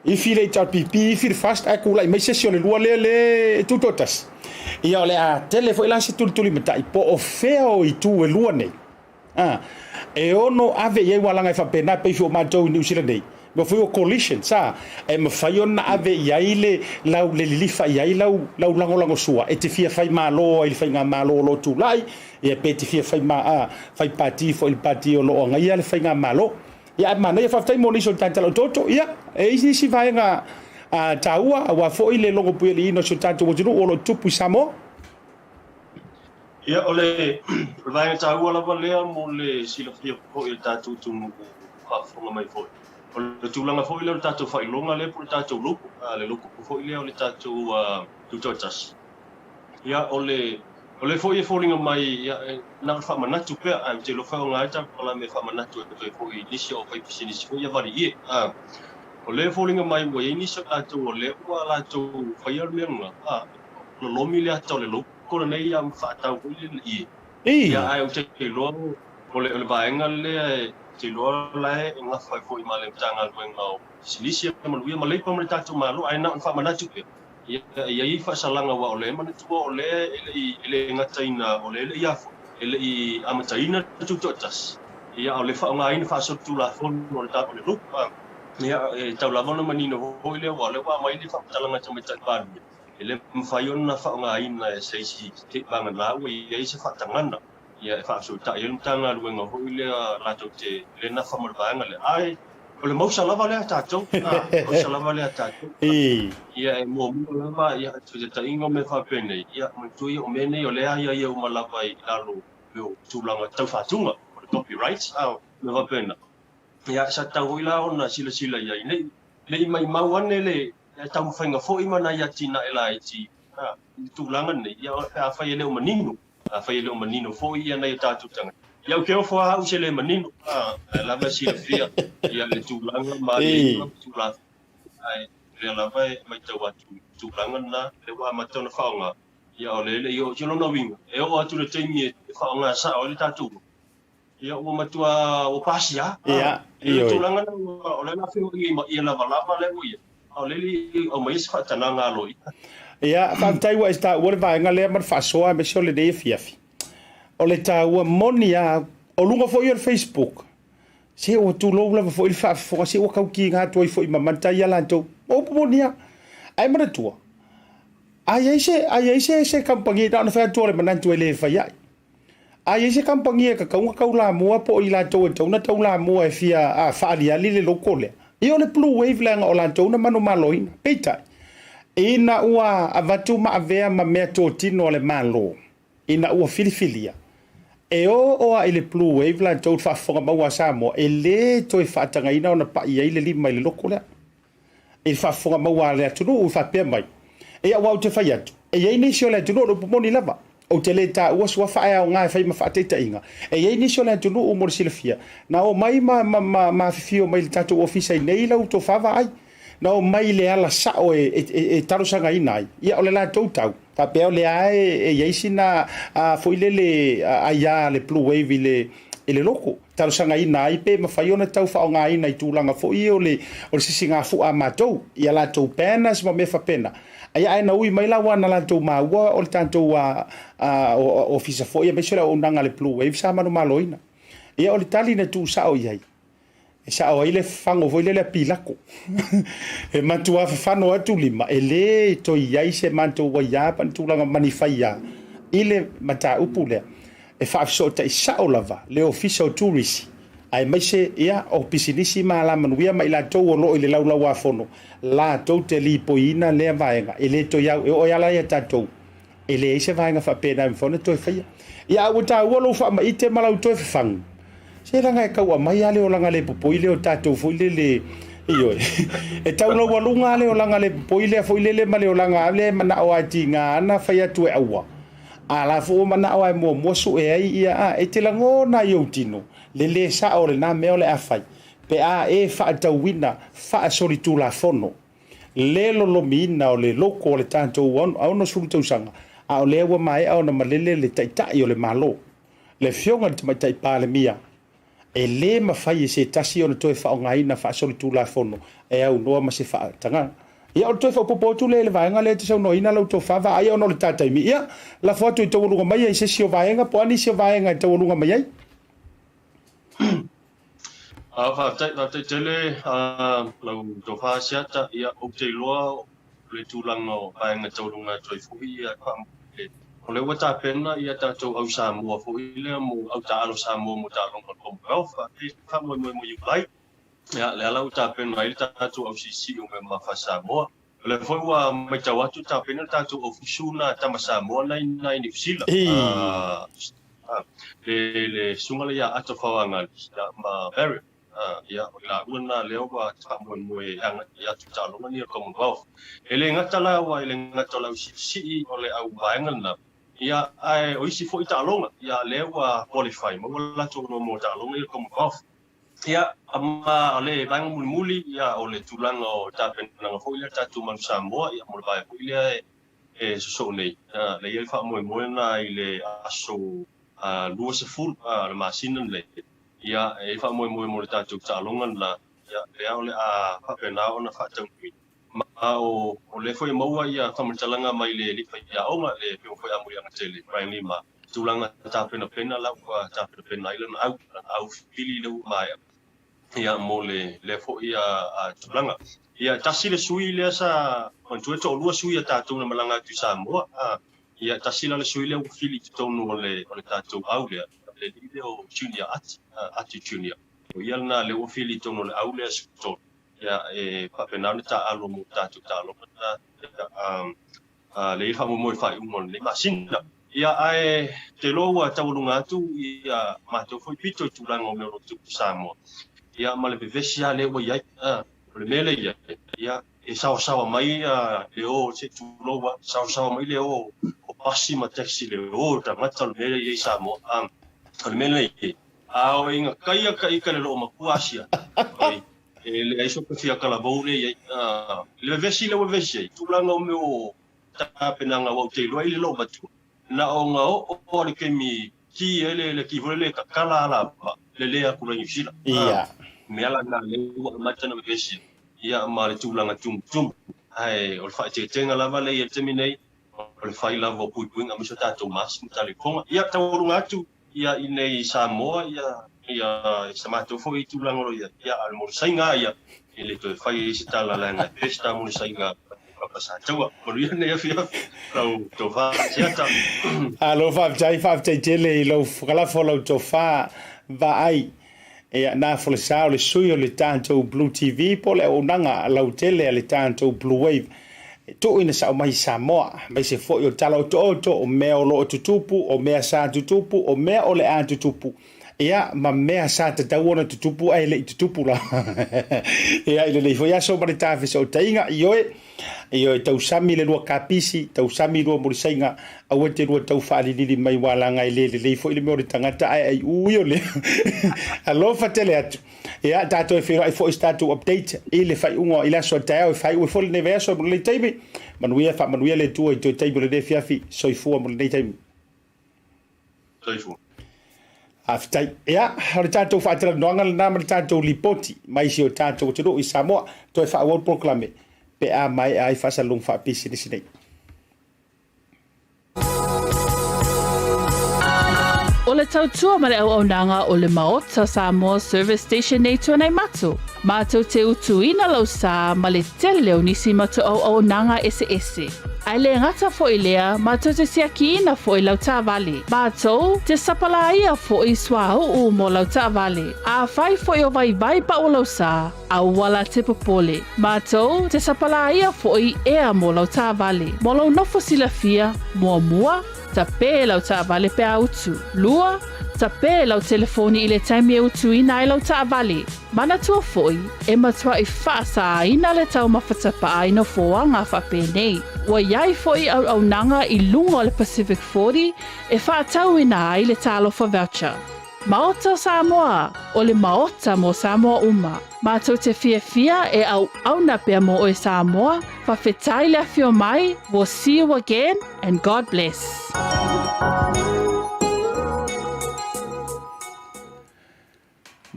ifi le HRPP, ifi le FAST, ae tulai mai se isi o le lua lea le tutoatasi, ia o le a tele foi la se tulitulimatai po o fea o itu e lua nei. A, e ono ave i ai ua laga e faapena e pei foi o matou i Niu Sila nei, mea foi o coalitions, a, e mafai ona ave i ai le lau, le lilifa i ai lau, lau lagolagosua e te fia fai malo ai i le faigamalo o lo o tulai, ia pe te fia fai ma, a, fai pati foi i le pati o lo o agaia le faigamalo. Ia ae manaia, faafetai mo nisi o le taitala o toto, ia, e i ai nisi vaega a, taua aua foi le logopuialiiina o si o tatou atunuu o lo o tupu i Samoa. Ia, o le vaega taua lava lea mo le silafia foi e le tatou atunuu faafofoga mai foi. O le tulaga foi lea o le tatou faailoga lea po o le tatou logo, le logo foi lea o le tatou Tutoatasi. Ia, o le o lea foi e foliga mai, ia, na o le faamanatu pea, ae ou te iloa foi o na e tatou palame e faamanatu atu ai foi i nisi o aufaipisinisi foi ia valiie. O lea e foliga mai ua i ai nisi o tatou o lea ua latou faia le mea lena, lolomi le ata o le logo lenei ia ma faatau foi le ie. Ia ae ou te iloa o le o le vaega lea ou te iloa la e gafa ai foi ma le Matagaluega o Pisinisi ia Manuia ma Leipa ma le tatou Malo ae na ona faamanatu pea. Ia e i ai faasalaga aua o lea e manatua o lea e le i e le gata ina o lea e le i a foi e le i amataina le tutoatasi ia a o le faaaogaina faasolitulafono o le o le logo. Ia e tau lava ona manino foi lea aua o lea ua aumai le faamatalaga a le Tamaitai Palemia E le mafai ona faaaogaina e se isi vagana ua i ai se faatagana e faafesootai ai le Matagaluega foi lea latou te le nafa ma le vaega lea. Ae o le mausa lava lea a tatou, mausa lava lea a tatou. Ia e muamua lava ia fesetaiga o mea faapenei, ia manatua ia o mea nei o lea e aiaia uma lava i lalo o tulaga tau faatuga, o le copyrights a o mea faapena. Ia sa tatau foi la ona silasila i ai ne i maimau ane le taumafaiga foi ma nai atinae laiti i le tulaga lenei, ia pe afai e le o manino, afai e le o manino foi ia nai o tatou tagata. Ia ou te ofo lava au se le manino, ae lava e silafia ia le tulaga ma aiaiga ma tulafono, ae o lea lava e matau atu i le tulaga lena, lea ua amata ona faaaoga, ia o lea e le i oo. O lona uiga, e oo atu i le taimi e faaaoga sao ai le tatou logo, Ia ua matua ua pasia. Ia, ioe. I le tulaga lea o lea la feoai ai ma ia lavalava lea ua i ai, a o lea e le i aumaia se faatanaga aloaia. Ia, faafetai ua e taua le vaega lea ma le faasoa aemaise o lenei afiafi. O le taua moni lava, o luga foi o le Facebook, se ua tulou lava foi le faafofoga, se ua tau kiga atu ai foi ma manta ia latou. O upu moni lava. Ae manatua, a i ai se, a i ai se, se kamupani, na ona fai atu o le manatu e le fai ai. A i ai se kamupani e tatau ona taulamua po o i latou e tatau ona taulamua e fia faaliali le logo lea. Ia o le blue wave leaga o latou na manumaloina. Peitai, ina ua avatu ma avea ma mea totino a le Malo, ina ua filifilia, e oo a i le blue wave latou le faafofoga maua a Samoa, e le toe faatagaina ona pai ai le lima i le loko lea. I le faafofoga maua a le atunuu i faapea mai, Ia aua ou te fai atu, e i ai nisi o le atunuu o le upu moni lava, ou te le taua suafa ae aoga e fai ma faataitaiga, e i ai nisi o le atunuu mo le silafia, na omai ma, ma, ma, ma afifio mai i le tatou ofisa i nei lau tofa vaai, na omai i le ala sao e, e, e, e talosagaina ai, ia o le latou tau, faapea o lea e, e i ai sina a, foi lele aia a le Blue Wave i le, i le loko. talosagaina ai pe mafai ona tau faaaogaina i tulaga foi ia o le o le sisigafua a matou i a latou banners ma mea faapena. Aia ae na ui mai la aua na latou maua o le tatou a a ofisa foi aemaise o le auaunaga a le Blue Wave sa manumaloina. Ia o le tali na tuusao i ai, e sao ai le fago foi lele a Pilako. E matua fafano atu lima, e le toe i ai se matou aiā pa ni tulaga ma ni faiā i le mataupu lea. E faafesootai sao lava le Ofisa o Turisi, aemaise ia o pisinisi ma alamanuia ma i latou o lo o i le Laulau-a-Fono, latou te lipoiina lea vaega. E le toe au, e oo ai lava la ia tatou, e leai se vaega faapena e mafai ona toe faia. Ia, a ua taua lou faamaite ma lau toe fafagu, se leaga e tau aumai lava le olaga le popoi lea o tatou foi lele, ioe, e tau laualuga lava le olaga le popoi lea foi lele ma le olaga lava lea e manao lava e tiga ana fai atu e aua. A la foi ua manao lava e muamua sue ai ia, a, e te lagona i ou tino le lē sao o lena mea o le a fai, pe a e faatauina faasolitulafono le lolomiina o le loko o le tatou 60 tausaga, a o lea ua maea ona malele le Taitai o le Malo, le Afioga i le Tamaitai Palemia, E lē mafai e se tasi ona toe faaaogaina faasolitulafono e aunoa ma se faatagaga. Ia, o le toe faaopoopo atu lea i le vaega lea e te saunoaina lau tofa vaai ona o le ta taimi. Ia, lafo atu e taualuga mai ai se isi o vaega po o a nisi o vaega e taualuga mai ai. Faafetai, faafetai tele lau tofa Asiata. Ia, ou te iloa o le tulaga o vaega taualuga atu ai foi ia O lea ua tapena ia tatou au Samoa foi lea mo au taaalo Samoa mo taaloga o le Commonwealth e faamoemoe mo Iulai. Ia, lea la ua tapena ai le tatou au siisii o mea mafa Samoa. O lea foi ua matau atu tapena le tatou au fusu na tama Samoa na i Niu Sila. Le le susuga lea ia Ato Faoagali ma Barrett. Ia, o i laua lena lea ua faamoemoe e agai atu i taaloga nei o le Commonwealth. E le gata la aua e le gata o le au siisii o le au vaega lena, ia, ae o isi foi taaloga, ia, lea ua qualify, maua latou avanoa mo taaloga ia o le Commonwealth. Ia, ma o le vaega mulimuli, ia, o le tulaga o tapenaga foi lea a le tatou Manu Samoa, ia, mo le vaega foi lea e sosoo nei, ia, lea e i ai le faamoemoe lena i le aso 20 o le masina lenei. Ia, e faamoemoe mo le tatou taaloga lena, ia, lea o le a faapena ona faataunuuina. Ma o, o lea foi e maua ia faamatalaga mai le alii faiaoga, le Afioga foi ia Muliagatele, Brian Lima, tulaga tapenapena la ua tapenapena ai lana au, lana au fili lea ua maea, ia, mo le, lea foi a, a tulaga. Ia, tasi le sui lea sa, manatua e toalua sui a tatou na malaga atu i Samoa, a, ia, tasi la le sui lea ua fili i totonu o le, o le tatou au lea, le alii lea o Junior Ati, Ati Junior. O ia lena lea ua fili i totonu o le au lea 13. Ia, e faapena ona taaalo mo tatou taaloga lena, ia, lea e faamoemoe i le faaiuga o lenei masina. Ia, ae ou te iloa ua taualuga atu ia matou foi pito i tulaga o mea o lo o tupu i Samoa, ia, ma le vevesi lava lea ua i ai. O le mea lea e i ai, ia, E saosaoa mai le o, se i tulou a, saosaoa mai le o o pasi ma taxi le o o tagata o le mea lea e i ai i Samoa. O le mea lea e i ai, a o inga kaia ka ika le loo makua asia, oi, e leai so ka fia kalavou lea e i ai. Le vevesi lea ua vevesi ai, tulaga o mea o tapenaga aua ou te iloa i le loo matua, na o nga oo a le taimi ki ai le le ki foi lele kakala ala va le le atu la i Niu Sila. Ia. Mea la na lea ua amata ona vevesi ai, ia ma le tulaga tumutumu. Ae o le faaeteetega lava lea i le taimi nei, o le fai lava o puipuiga aemaise o tatou masi ma talifofoga. Ia taualuga atu ia i nei i Samoa ia ia i sa matou foi tulaga o lo o i ai, ia a o le molisaiga lava ia, e le toe fai ai se tala leaga e pesta molisaiga Papa Sataua. Manuia lenei afiafi lau tofa Asiata. Alo faafetai, faafetai tele i lou kalafo lau tofa vaai. Ia, na folasa o le sui o le tatou Blue TV po o le auaunaga lautele a le tatou Blue Wave e tuuina sao mai i Samoa, aemaise foi o tala otooto o mea o lo o tutupu, o mea sa tutupu, o mea o le a tutupu, ia, ma mea sa tatau ona tutupu ae le i tutupu la. Ia, i lenei foi aso ma le ta fesootaiga, ioe, Ioe, tausami le lua kapisi, tausami lua mulisaiga, aua te lua tau faalilili mai ua laga e le lelei foi le mea o le tagata ae ai ui o le alofa tele atu. Ia, tatou e feiloai foi se tatou update i le faaiuga i le aso a taeao e faaiu ai foi lenei vaiaso mo lenei taimi. Manuia, faamanuia le Atua i toe taimi o lenei afiafi. Soifua mo lenei taimi. Soifua. Faafetai. Ia, o le tatou faatalanoaga lena ma le tatou lipoti mai si o tatou atunuu i Samoa. Toe faaauau le polokalame pe a maea ai faasalalauga faapisinisi nei. O le tautua ma le auaunaga o le Maota Samoa Service Station nei Tuanaimato, mātou te utuina lau sā ma le tele o nisi matou auaunaga eseese. Ae le gata foi lea, matou te siakiina foi lau taavale. Matou te sapalaia foi suauu mo lau taavale. Afai foi o vaivai pau lau sa, aua la te popole. Matou te sapalaia foi ea mo lau taavale. Mo lou nofo silafia, muamua, Tapē lau taavale pe a utu. Lua, tapē lau telefoni i le taimi e utuina ai lau taavale. Manatua foi, e matuai faasāina le taumafa tapaa i nofoaga faapenei. Ua i ai foi auaunaga i luga o le Pacific 40 e faatauina ai le Talofa Voucher. Maota o Samoa, o le Maota mo Samoa uma. Matou te fiafia e auauna pea mo oe Samoa, fafetai le afio mai, we'll see you again and God bless.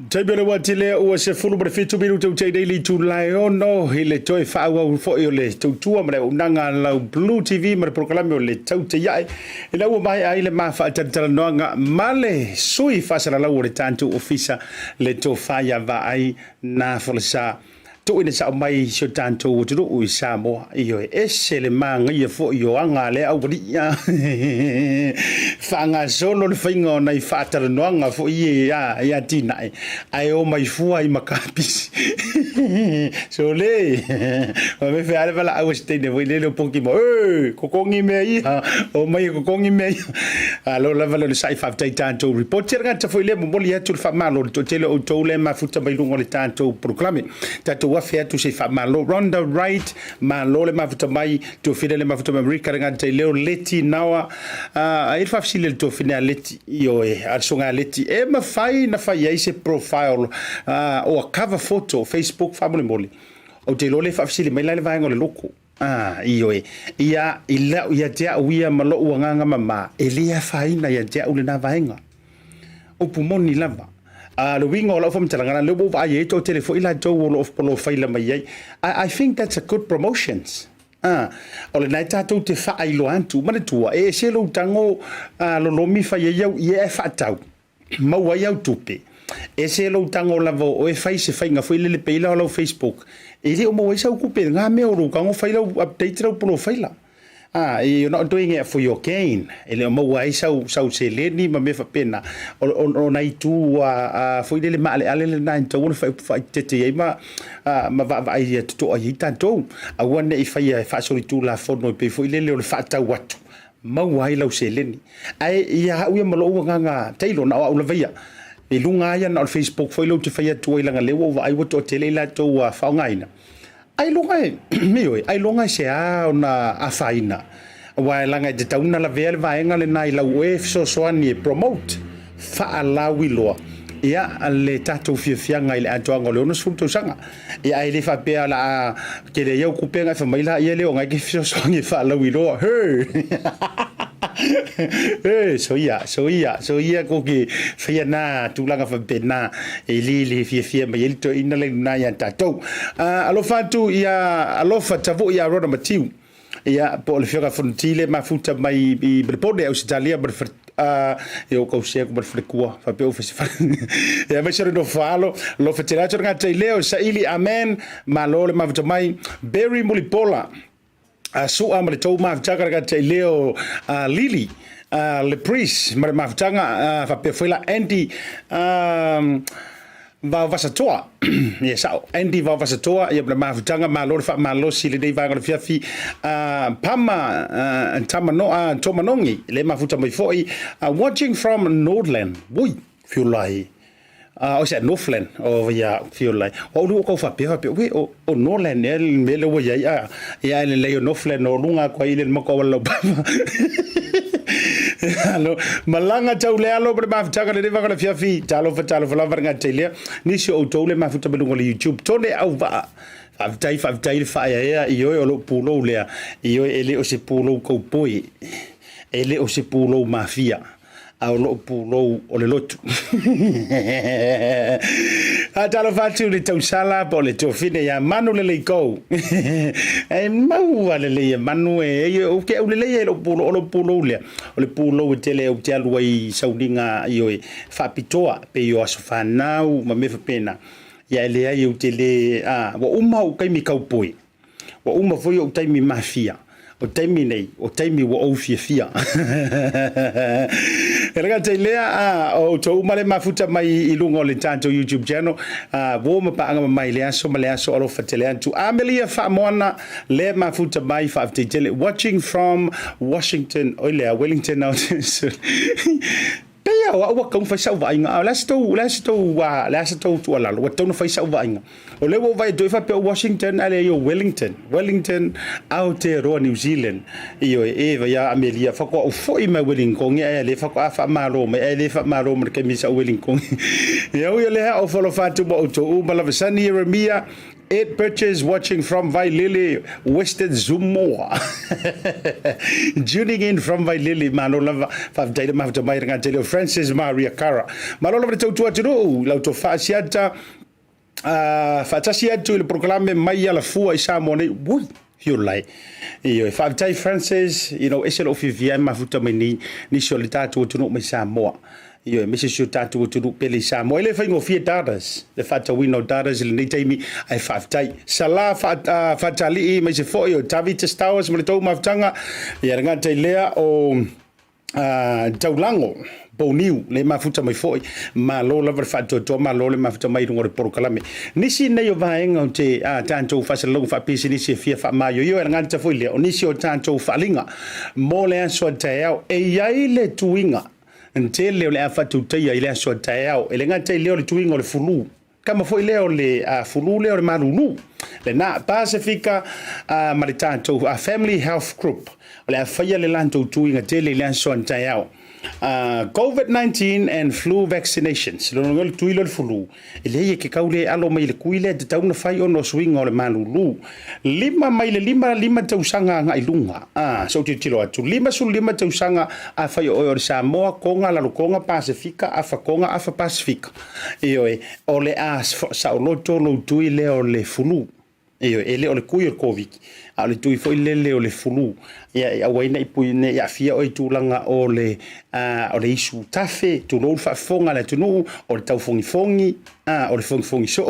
Taimi o le uati lea ua 17 minute o tei nei le itula e ono i le toe faaauau foi o le tautua ma le auaunaga a lau Blue TV ma le polokalame o le Tautaiae ina ua maea ai le ma faatalatalanoaga ma le sui faasalalau o le tatou ofisa le tofa ia Vaai Na Folasa tuuina sao mai si o tatou atunuu i Samoa. Ioe, ese le māgaia foi o aga a lea aualii a. Faagasolo le faiga o nai faatalanoaga foi ia i atinae, ae o mai fua i makapisi. Sole! Faafefea lava le valaau a se teine foi lele o Pokimo, Ee! Kokogi mea ia! O mai e kokogi mea ia! Alo lava le onosai faafetai i tatou report. Ia le gata foi lea momoli atu le faamalo i le toatele o outou lea e mafuta mai luga o le tatou polokalame. Tatou afe atu se i faamalo. Rhonda Wright, malo le mafuta mai, tuafine le mafuta mai Amerika le gata i leo Leti Naoa. Uh, ai le faafesili a le tuafine a Leti, ioe, a le soga a Leti, e mafai na fai ai se profile uh, o a cover photo Facebook faamolemole. Ou te iloa le faafesili mai la le vaega o le loko. A, ioe, ia, i lau, ia te au ia ma loʻu agaga mamā, e lē afaina ia te au lenā vaega. Upu moni lava. A, le uiga o lau faamatalaga, lea ua ou vaai ai, toatele foi latou o lo o polofaila mai ai. I, I think that's a good promotions. A, o lenā e tatou te faailoa atu. Manatua, e ese lou tago, a, lolomi fai ai au ia e faatau. maua ai au tupe. Ese lou tago lava o oe fai se faiga foi lele pei la o lau Facebook e le o maua ai sau kupe nga mea o lou tago fai lau update lau polofaila. Ah, you're not doing it for your gain. E le o maua ai sau sau seleni ma mea faapena. O, o, o nai itu a, a foi lele maaleale lena e tatau ona faaeteete ai ma, a, ma vaavaai ia totoa i ai tatou. Aua ne i faia e faasolitulafono e pei foi lele o le faatau atu maua ai lau seleni. Ae ia au ia ma lou agaga tailo, na o au lava ia. I luga lava ia na o le Facebook foi lea ou te fai atu ai leaga lea ua ou vaai ua toatele i latou ua faaaogaina. Ailoga e, ioe, ailoga e se a ona afaina, aua leaga e tatau ona lavea le vaega lena i lau oe fesoasoani e promote, faalauiloa, ia le tatou fiafiaga i le atoaga o le 60 tausaga. Ia ae le faapea o le a tele ai au kupe ona e fai mai laia lea o na e te fesoasoani e faalauiloa. He! He! Soia, soia, soia ko ke whaia nā tūlanga whapena e le le fiafia mai ai le toeaina le luna ia tātou. Alofa atu ia alofa tavui ia Rona Matiu. Ia, po o le Afioga Fonoti le mafuta mai i Melbourne, Ausetalia, ma le fale, a, e o kau sea ma le falekua, faapea o fasi fale. Ia, mai se no whaalo, lo whatera atu ngā tei leo, saili, amen, malo le mafuta mai, Barry Mulipola, a sua ma le tou mafutaga le tei leo, a, Lily, a, le Priest, ma le mafutaga, a, faapea foi la Andy, a, Vaovasatoa. Ia sao. Andy Vaovasatoa, ia ma le mafutaga, malo le faamalosi i lenei vaega o le afiafi. Pama Tamano, Tomanogi, le mafuta mai foi. Watching from Nordland. Ui, fiulai. O se Northland, o ia fiulai. O ulu o kau faapea faapea, ui, o, o Norland ea le mea lea ua i ai, a, ia e lelei o Northland o luga atu ai i le mako o lau papa. Alo, malaga tau le alo ma le mafutaga lenei vaega o le afiafi. Talofa, talofa lava le gata i lea. Nisi o outou le mafuta mai luga o le YouTube. Tone auvaa. Faafetai, faafetai le faaeaea i oe o lou pulou lea. I oe e le o se pulou kaupoi. E le o se pulou mafia. A o lou pulou o le lotu. Faatalofa atu i le tausala po o le tuafine ia Manu lelei kou. E maua lelei e Manu e. Ou te aulelei ai i lou pulou, o lou pulou lea. O le pulou e tele ou te alu ai i sauniga i oe faapitoa, pei o aso fanau ma mea faapena. Ia e leai ou te le, a, ua uma ou taimi kaupoi. Ua uma foi ou taimi mafia. O taimi nei, o taimi ua ou fiafia. E le gata i lea, a, o outou uma le mafuta mai i luga o le tatou YouTube channel, a, ua ma paaga ma mai le aso ma le aso alofa tele atu. Amelia Faamoana, le mafuta mai, faafetai tele. Watching from Washington, oi lea, Wellington, Pei lava o au ua tatau ona fai sau vaaiga, a o le a se tou, o le a se tou, o le a se tou tuualalo, ua tatau ona fai sau vaaiga. O lea ua ou vaai atu ai faapea o Washington ae leai o Wellington, Wellington, Aotearoa New Zealand. Ioe, e vai a Amelia, faatoa ou foi mai Wellington ae lea faatoa faamalo mai, ae le faamalo ma le taimi sa ou Wellington. Ia ui o lea, o falofa atu ma outou uma lava, Sunny Yeremia, Ed Burgess watching from Vailele, Western Zumoa. Tuning in from Vailele, malo lava, faafetai le mafuta mai ranga tele o Francis Maria Cara. Malo lava le tautua atunuu, lau tofa asiata, faatasi atu i le polokalame mai Alafua i Samoa nei. Ui, fiulai. Ioe, faafetai Francis, you know, ese lou fiafia e mafuta mai nei nisi o le tatou atunuu mai Samoa. Ioe, aemaise si o tatou atunuu pele i Samoa. E le faigofie daughters, le faatauina o daughters i lenei taimi, ae faafetai. Sala Fatalii, aemaise foi o Tavita Stowers ma le tou mafutaga. Ia le gata i lea o Taulago Pouniu, le mafuta mai foi. Malo lava le faatoatoa, malo le mafuta mai i luga o le polokalame. Nisi nei o vaega o te tatou faasalalauga faapisinisi e fia faamaioio, e le gata foi lea, o nisi o tatou faaaliga mo le aso a taeao. E i ai le tuiga tele o le a faatautaia i le aso a taeao, e le gata i lea o le tuiga o le fulu, kama foi lea o le fulu lea o le malulu lena Pasifika ma le tatou Family Health Group o le a faia le latou tuiga tele i le aso a taeao. COVID-19 and flu vaccinations, lona uiga o le tui lea o le fulu, E leai e ke kau le alo mai i le kui lea e tatau ona fai ona o suiga o le malulu. Lima mai le 55 tausaga agai luga. A, se ou tilotilo atu, 55 tausaga afai o oe o le Samoa, Koga, Lalokoga, Pasefika, Afa Koga, Afa Pasefika. Ioe, o le a saoloto lou tui lea o le fulu. Ioe, e le o le kui o le Koviti, a o le tui foi lele o le fulu. Ia, e aua ai ne i pui, ne i aafia oe i tulaga o le, o le isu tafe, tulou le faafofoga a le atunuu, o le taufogifogi, o le fogifogi soo,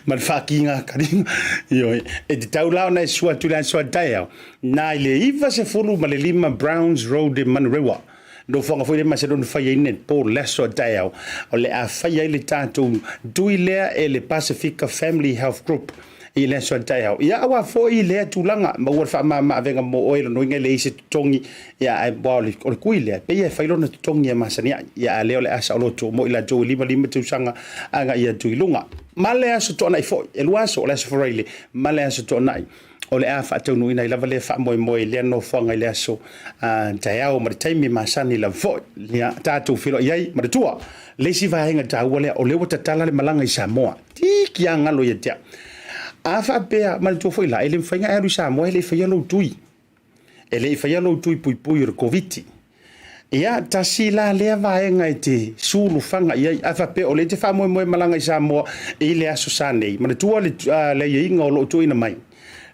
ma le faakiga kaliga. Ioe, e tatau la ona e sua atu i le aso a taeao, na i le 95 Browns Road i Manurewa. Nofoaga foi lea masani ona fai ai netball le aso a taeao, o le a fai ai le tatou tui lea e le Pasifika Family Health Group i le aso a taeao. Ia aua foi lea tulaga, maua le faamama-avega mo oe lona uiga e leai se totogi, ia ae aua o le, o le kui lea, pei e fai lona totogi e masani ai. Ia a lea o le a saoloto mo i latou e 55 tausaga agai atu i luga. Ma le aso Toonai foi, e lua aso, o le aso Faraile ma le aso Toonai. O le a faataunuuina ai lava lea faamoemoe i lea nofoaga i le aso taeao ma le taimi masani lava foi. Ia tatou feiloai ai ma le tua. Le isi vaega taua lea, o lea ua tatala le malaga i Samoa. Tiki a galo ia te au. A faapea, manatua foi la, e le mafai ona e alu i Samoa e le i faia lou tui. E le i faia lou tui puipui o le Koviti. Ia, tasi la lea vaega e te sulufaga i ai. A faapea o lea e te faamoemoe malaga i Samoa i le aso sa nei, manatua le aiaiga o lo o tuuina mai,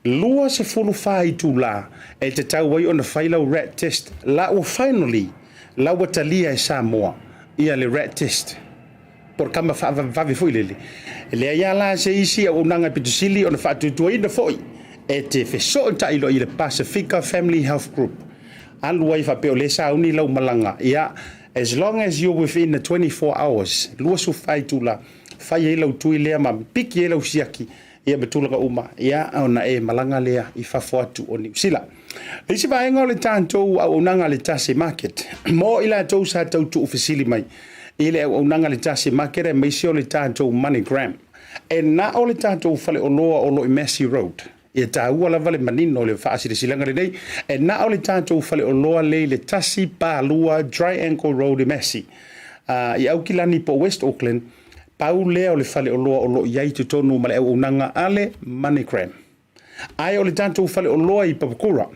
24 itula e tatau ai ona fai lau rat test, la ua finally la ua talia e Samoa ia le rat test. Po o le kama faavavevave foi lele. E leai lava la se isi auaunaga e pito sili ona faatuatuaina foi e te fesootai loa i le Pasifika Family Health Group. Alu ai faapea o lea e sauni lau malaga, ia, as long as you're within the 24 hours, 24 itula, Fai ai lau tui lea ma piki ai lau siaki ia ma tulaga uma, ia, ona e malaga lea i fafo atu o Niu Sila. Le isi vaega o le tatou auaunaga a le Tasi Market, mo i latou sa tau tuufesili mai i le auaunaga a le Tasi Market aemaise o le tatou MoneyGram, e na o le tatou faleoloa o lo i Massey Road. Ia taua lava le manino o le faasilasilaga lenei, e na o le tatou faleoloa le i le 142 Triangle Road i Massey, i Aukilani po o West Auckland, pau lea o le faleoloa o lo o i ai i totonu ma le auaunaga a le MoneyGram. Ae o le tatou faleoloa i Papakura,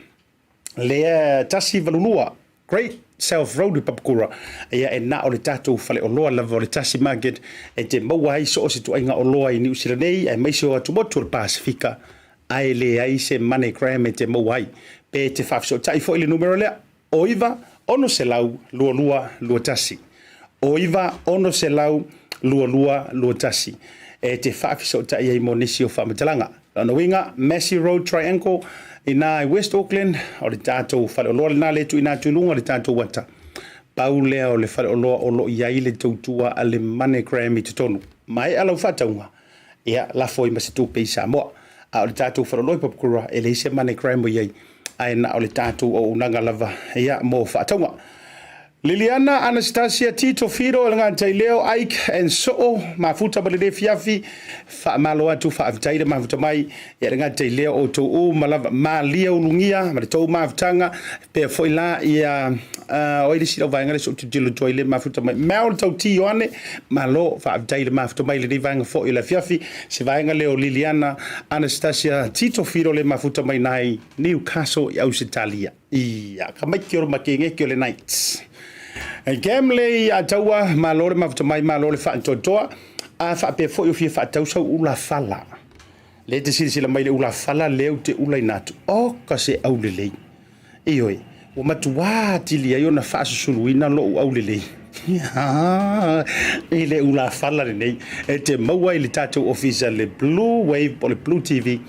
lea 182 Great South Road i Papakura, ia e na o le tatou faleoloa lava o le Tasi Market e te maua ai so o se tuaiga oloa i Niu Sila nei aemaise o atumotu o le Pasefika, ae leai se MoneyGram e te maua ai. Pe te faafesootai foi le numera lea, o 9 600 22 21. O 9 600 22 21 e te faafesootai ai mo nisi o faamatalaga. Lona uiga, Massey Road Triangle inā i West Auckland, o le tatou faleoloa lenā lea e tuuina atu i luga o le tatou ata. Pau lea o le faleoloa o lo o i ai le tautua a le MoneyGram i totonu. Maea lau faatauga, ia, lafo ai ma se tupe i Samoa. A o le tatou faleoloa i Papakura, e leai se MoneyGram o i ai, ae na o le tatou auaunaga lava, ia, mo faatauga. Liliana, Anastasia, Tito, Fido, Le Gata i Leo, Ike and Soo, mafuta ma lenei afiafi, faamalo atu, faafetai le mafuta mai, ia Le Gata i Leo, outou uma lava, malia ulugia ma le tou mafutaga, pea foi la, ia, o ai le isi lau vaega le sou tilotilo atu ai le mafuta mai, Mel Tauti Ioane, malo, faafetai le mafuta mai lenei vaega foi o le afiafi, se vaega lea o Liliana, Anastasia, Tito, Fido le mafuta mai nai Newcastle i Ausetalia. Ia, ka maiki o le makengeke o le Knights. Gamley a taua, malo le mafuta mai, malo le faantoatoa. A faapea foi o fia faatau sau ula fala. Le te silasila mai le ula fala lea ou te ulaina atu. Oka se aulelei. Ioe, ua matuā atili ai ona faasusuluina lou aulelei. I le ula fala lenei e te maua i le tatou ofisa le Blue Wave po o le Blue TV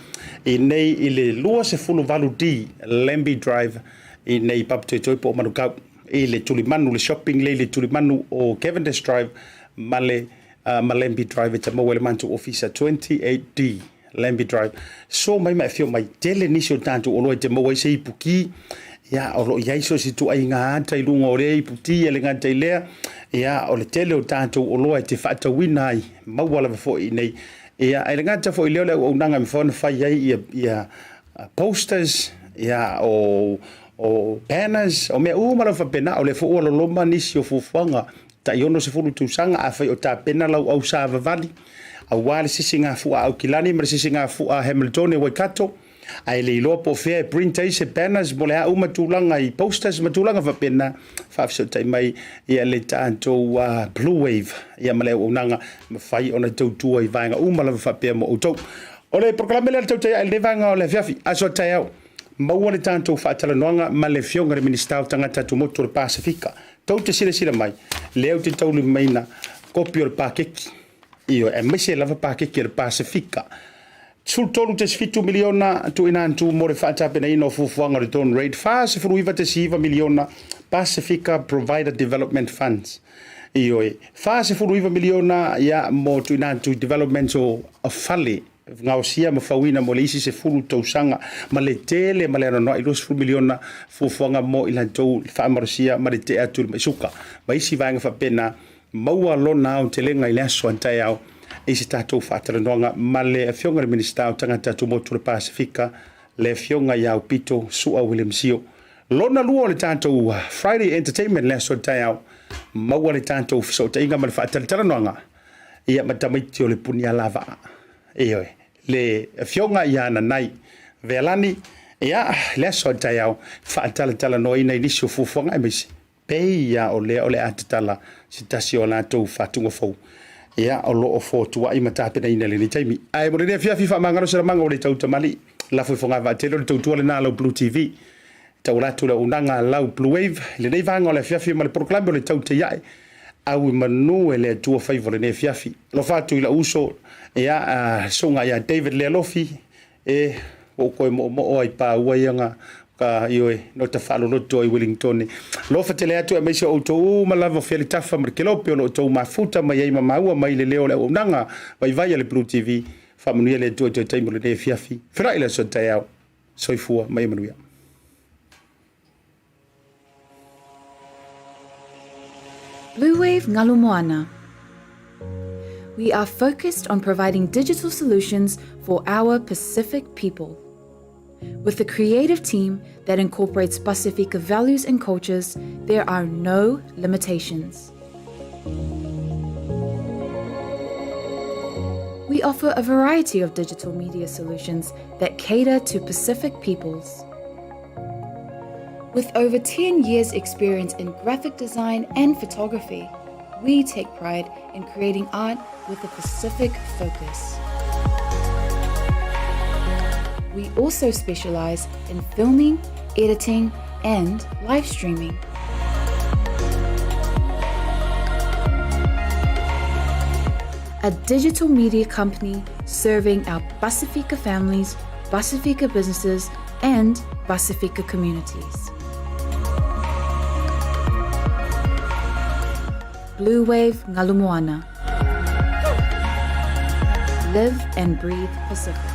i nei i le 28D Lambie Drive i nei Papatoetoe po o Manukau i le tulimanu le shopping lea i le tulimanu o Cavendish Drive ma le ma Lambie Drive e te maua i le matou ofisa 28D Lambie Drive. So mai ma e afio mai, tele nisi o tatou oloa e te maua ai se ipuki, ia, o lo o i ai so o se ituaiga ata i luga o lea iputi e le gata i lea, ia, o le tele o tatou oloa e te faatauina ai, maua lava foi i nei. Ia, e le gata foi i lea o le auaunaga e mafai ona fai ai ia, ia posters, ia, o, o banners, o mea uma lava faapena, o lea foi ua loloma nisi o fuafuaga tai 60 tausaga, afai o tapena lau ausavavali, aua le sisigafua a Aukilani ma le sisigafua a Hamiltone Waikato, ae le iloa po o fea e print ai se banners mo le a uma tulaga i posters ma tulaga faapena, faafesootai mai ia le tatou Blue Wave ia ma le auaunaga mafai ona tautua i vaega uma lava faapea mo outou. O le polokalame lea le tautai ae lenei vaega o le afiafi, aso a taeao, maua le tatou faatalanoaga ma le Afioga i le Minisita o Tagata Tumotu o le Pasefika. Tou te silasila mai, lea ou te taulimaina kopi o le pakeki. Ioe, aemaise lava pakeki a le Pasefika. 13.7 miliona tuuina atu mo le faatapenaina o fuafuaga o le Dawn Raid, 49.9 miliona Pasefika Provider Development Funds. Ioe, 49 miliona ia mo tuuina atu i developments o fale gaosia ma fauina mo le isi 10 tausaga ma le tele ma le anoanoai 20 miliona fuafuaga mo i latou faamalosia ma le tea atu i le maisuka ma isi vaega faapena. Maua lona aotelega i le aso a taeao i se tatou faatalanoaga ma le Afioga i le Minisita o Tagata Tumotu o le Pasefika, le Afioga ia Aupito Su'a William Sio. Lona lua o le tatou Friday Entertainment le aso a taeao, maua le tatou fesootaiga ma le faatalatalanoaga ia ma tamaiti o le Punialavaa. Ioe, le Afioga ia Nanai Vealani, ia, le aso a taeao, faatalatalanoaina i nisi o fuafuaga aemaise Pei a o lea o le a tatala se tasi o a latou faatuga fou, ia, o lo o fotuai ma tapenaina i lenei taimi. Ae mo lenei afiafi, faamagalo se lamaga o le tau tamalii, lafo i fogavaa tele o le tautua lena a lau Blue TV. Tauala atu le auaunaga a lau Blue Wave i lenei vaega o le afiafi ma le polokalame o le tau teiae au i manu e le Atua faiva o lenei afiafi. Alofa atu i lau uso, ia, a susuga ia David Lealofi, E, ua ou toe moomoo ai paua ia nga Ka, ioe, no ta faaloloto ai Wellingtone. Alofa tele atu aemaise o outou uma lava o fea le tafa ma le kelope o lo outou mafuta mai ai ma maua mai le leo o le auaunaga vaivai a le Blue TV. Faamanuia le Atua i toe taimi o lenei afiafi. Feiloai le aso taeao. Soifua ma ia manuia. Bluewave Ngalu We are focused on providing digital solutions for our Pacific people. With a creative team that incorporates Pasifika values and cultures, there are no limitations. We offer a variety of digital media solutions that cater to Pacific peoples. With over 10 years' experience in graphic design and photography, we take pride in creating art with a Pacific focus. We also specialize in filming, editing, and live streaming. A digital media company serving our Pasifika families, Pasifika businesses, and Pasifika communities. Blue Wave Ngalu Moana. Live and breathe Pacific.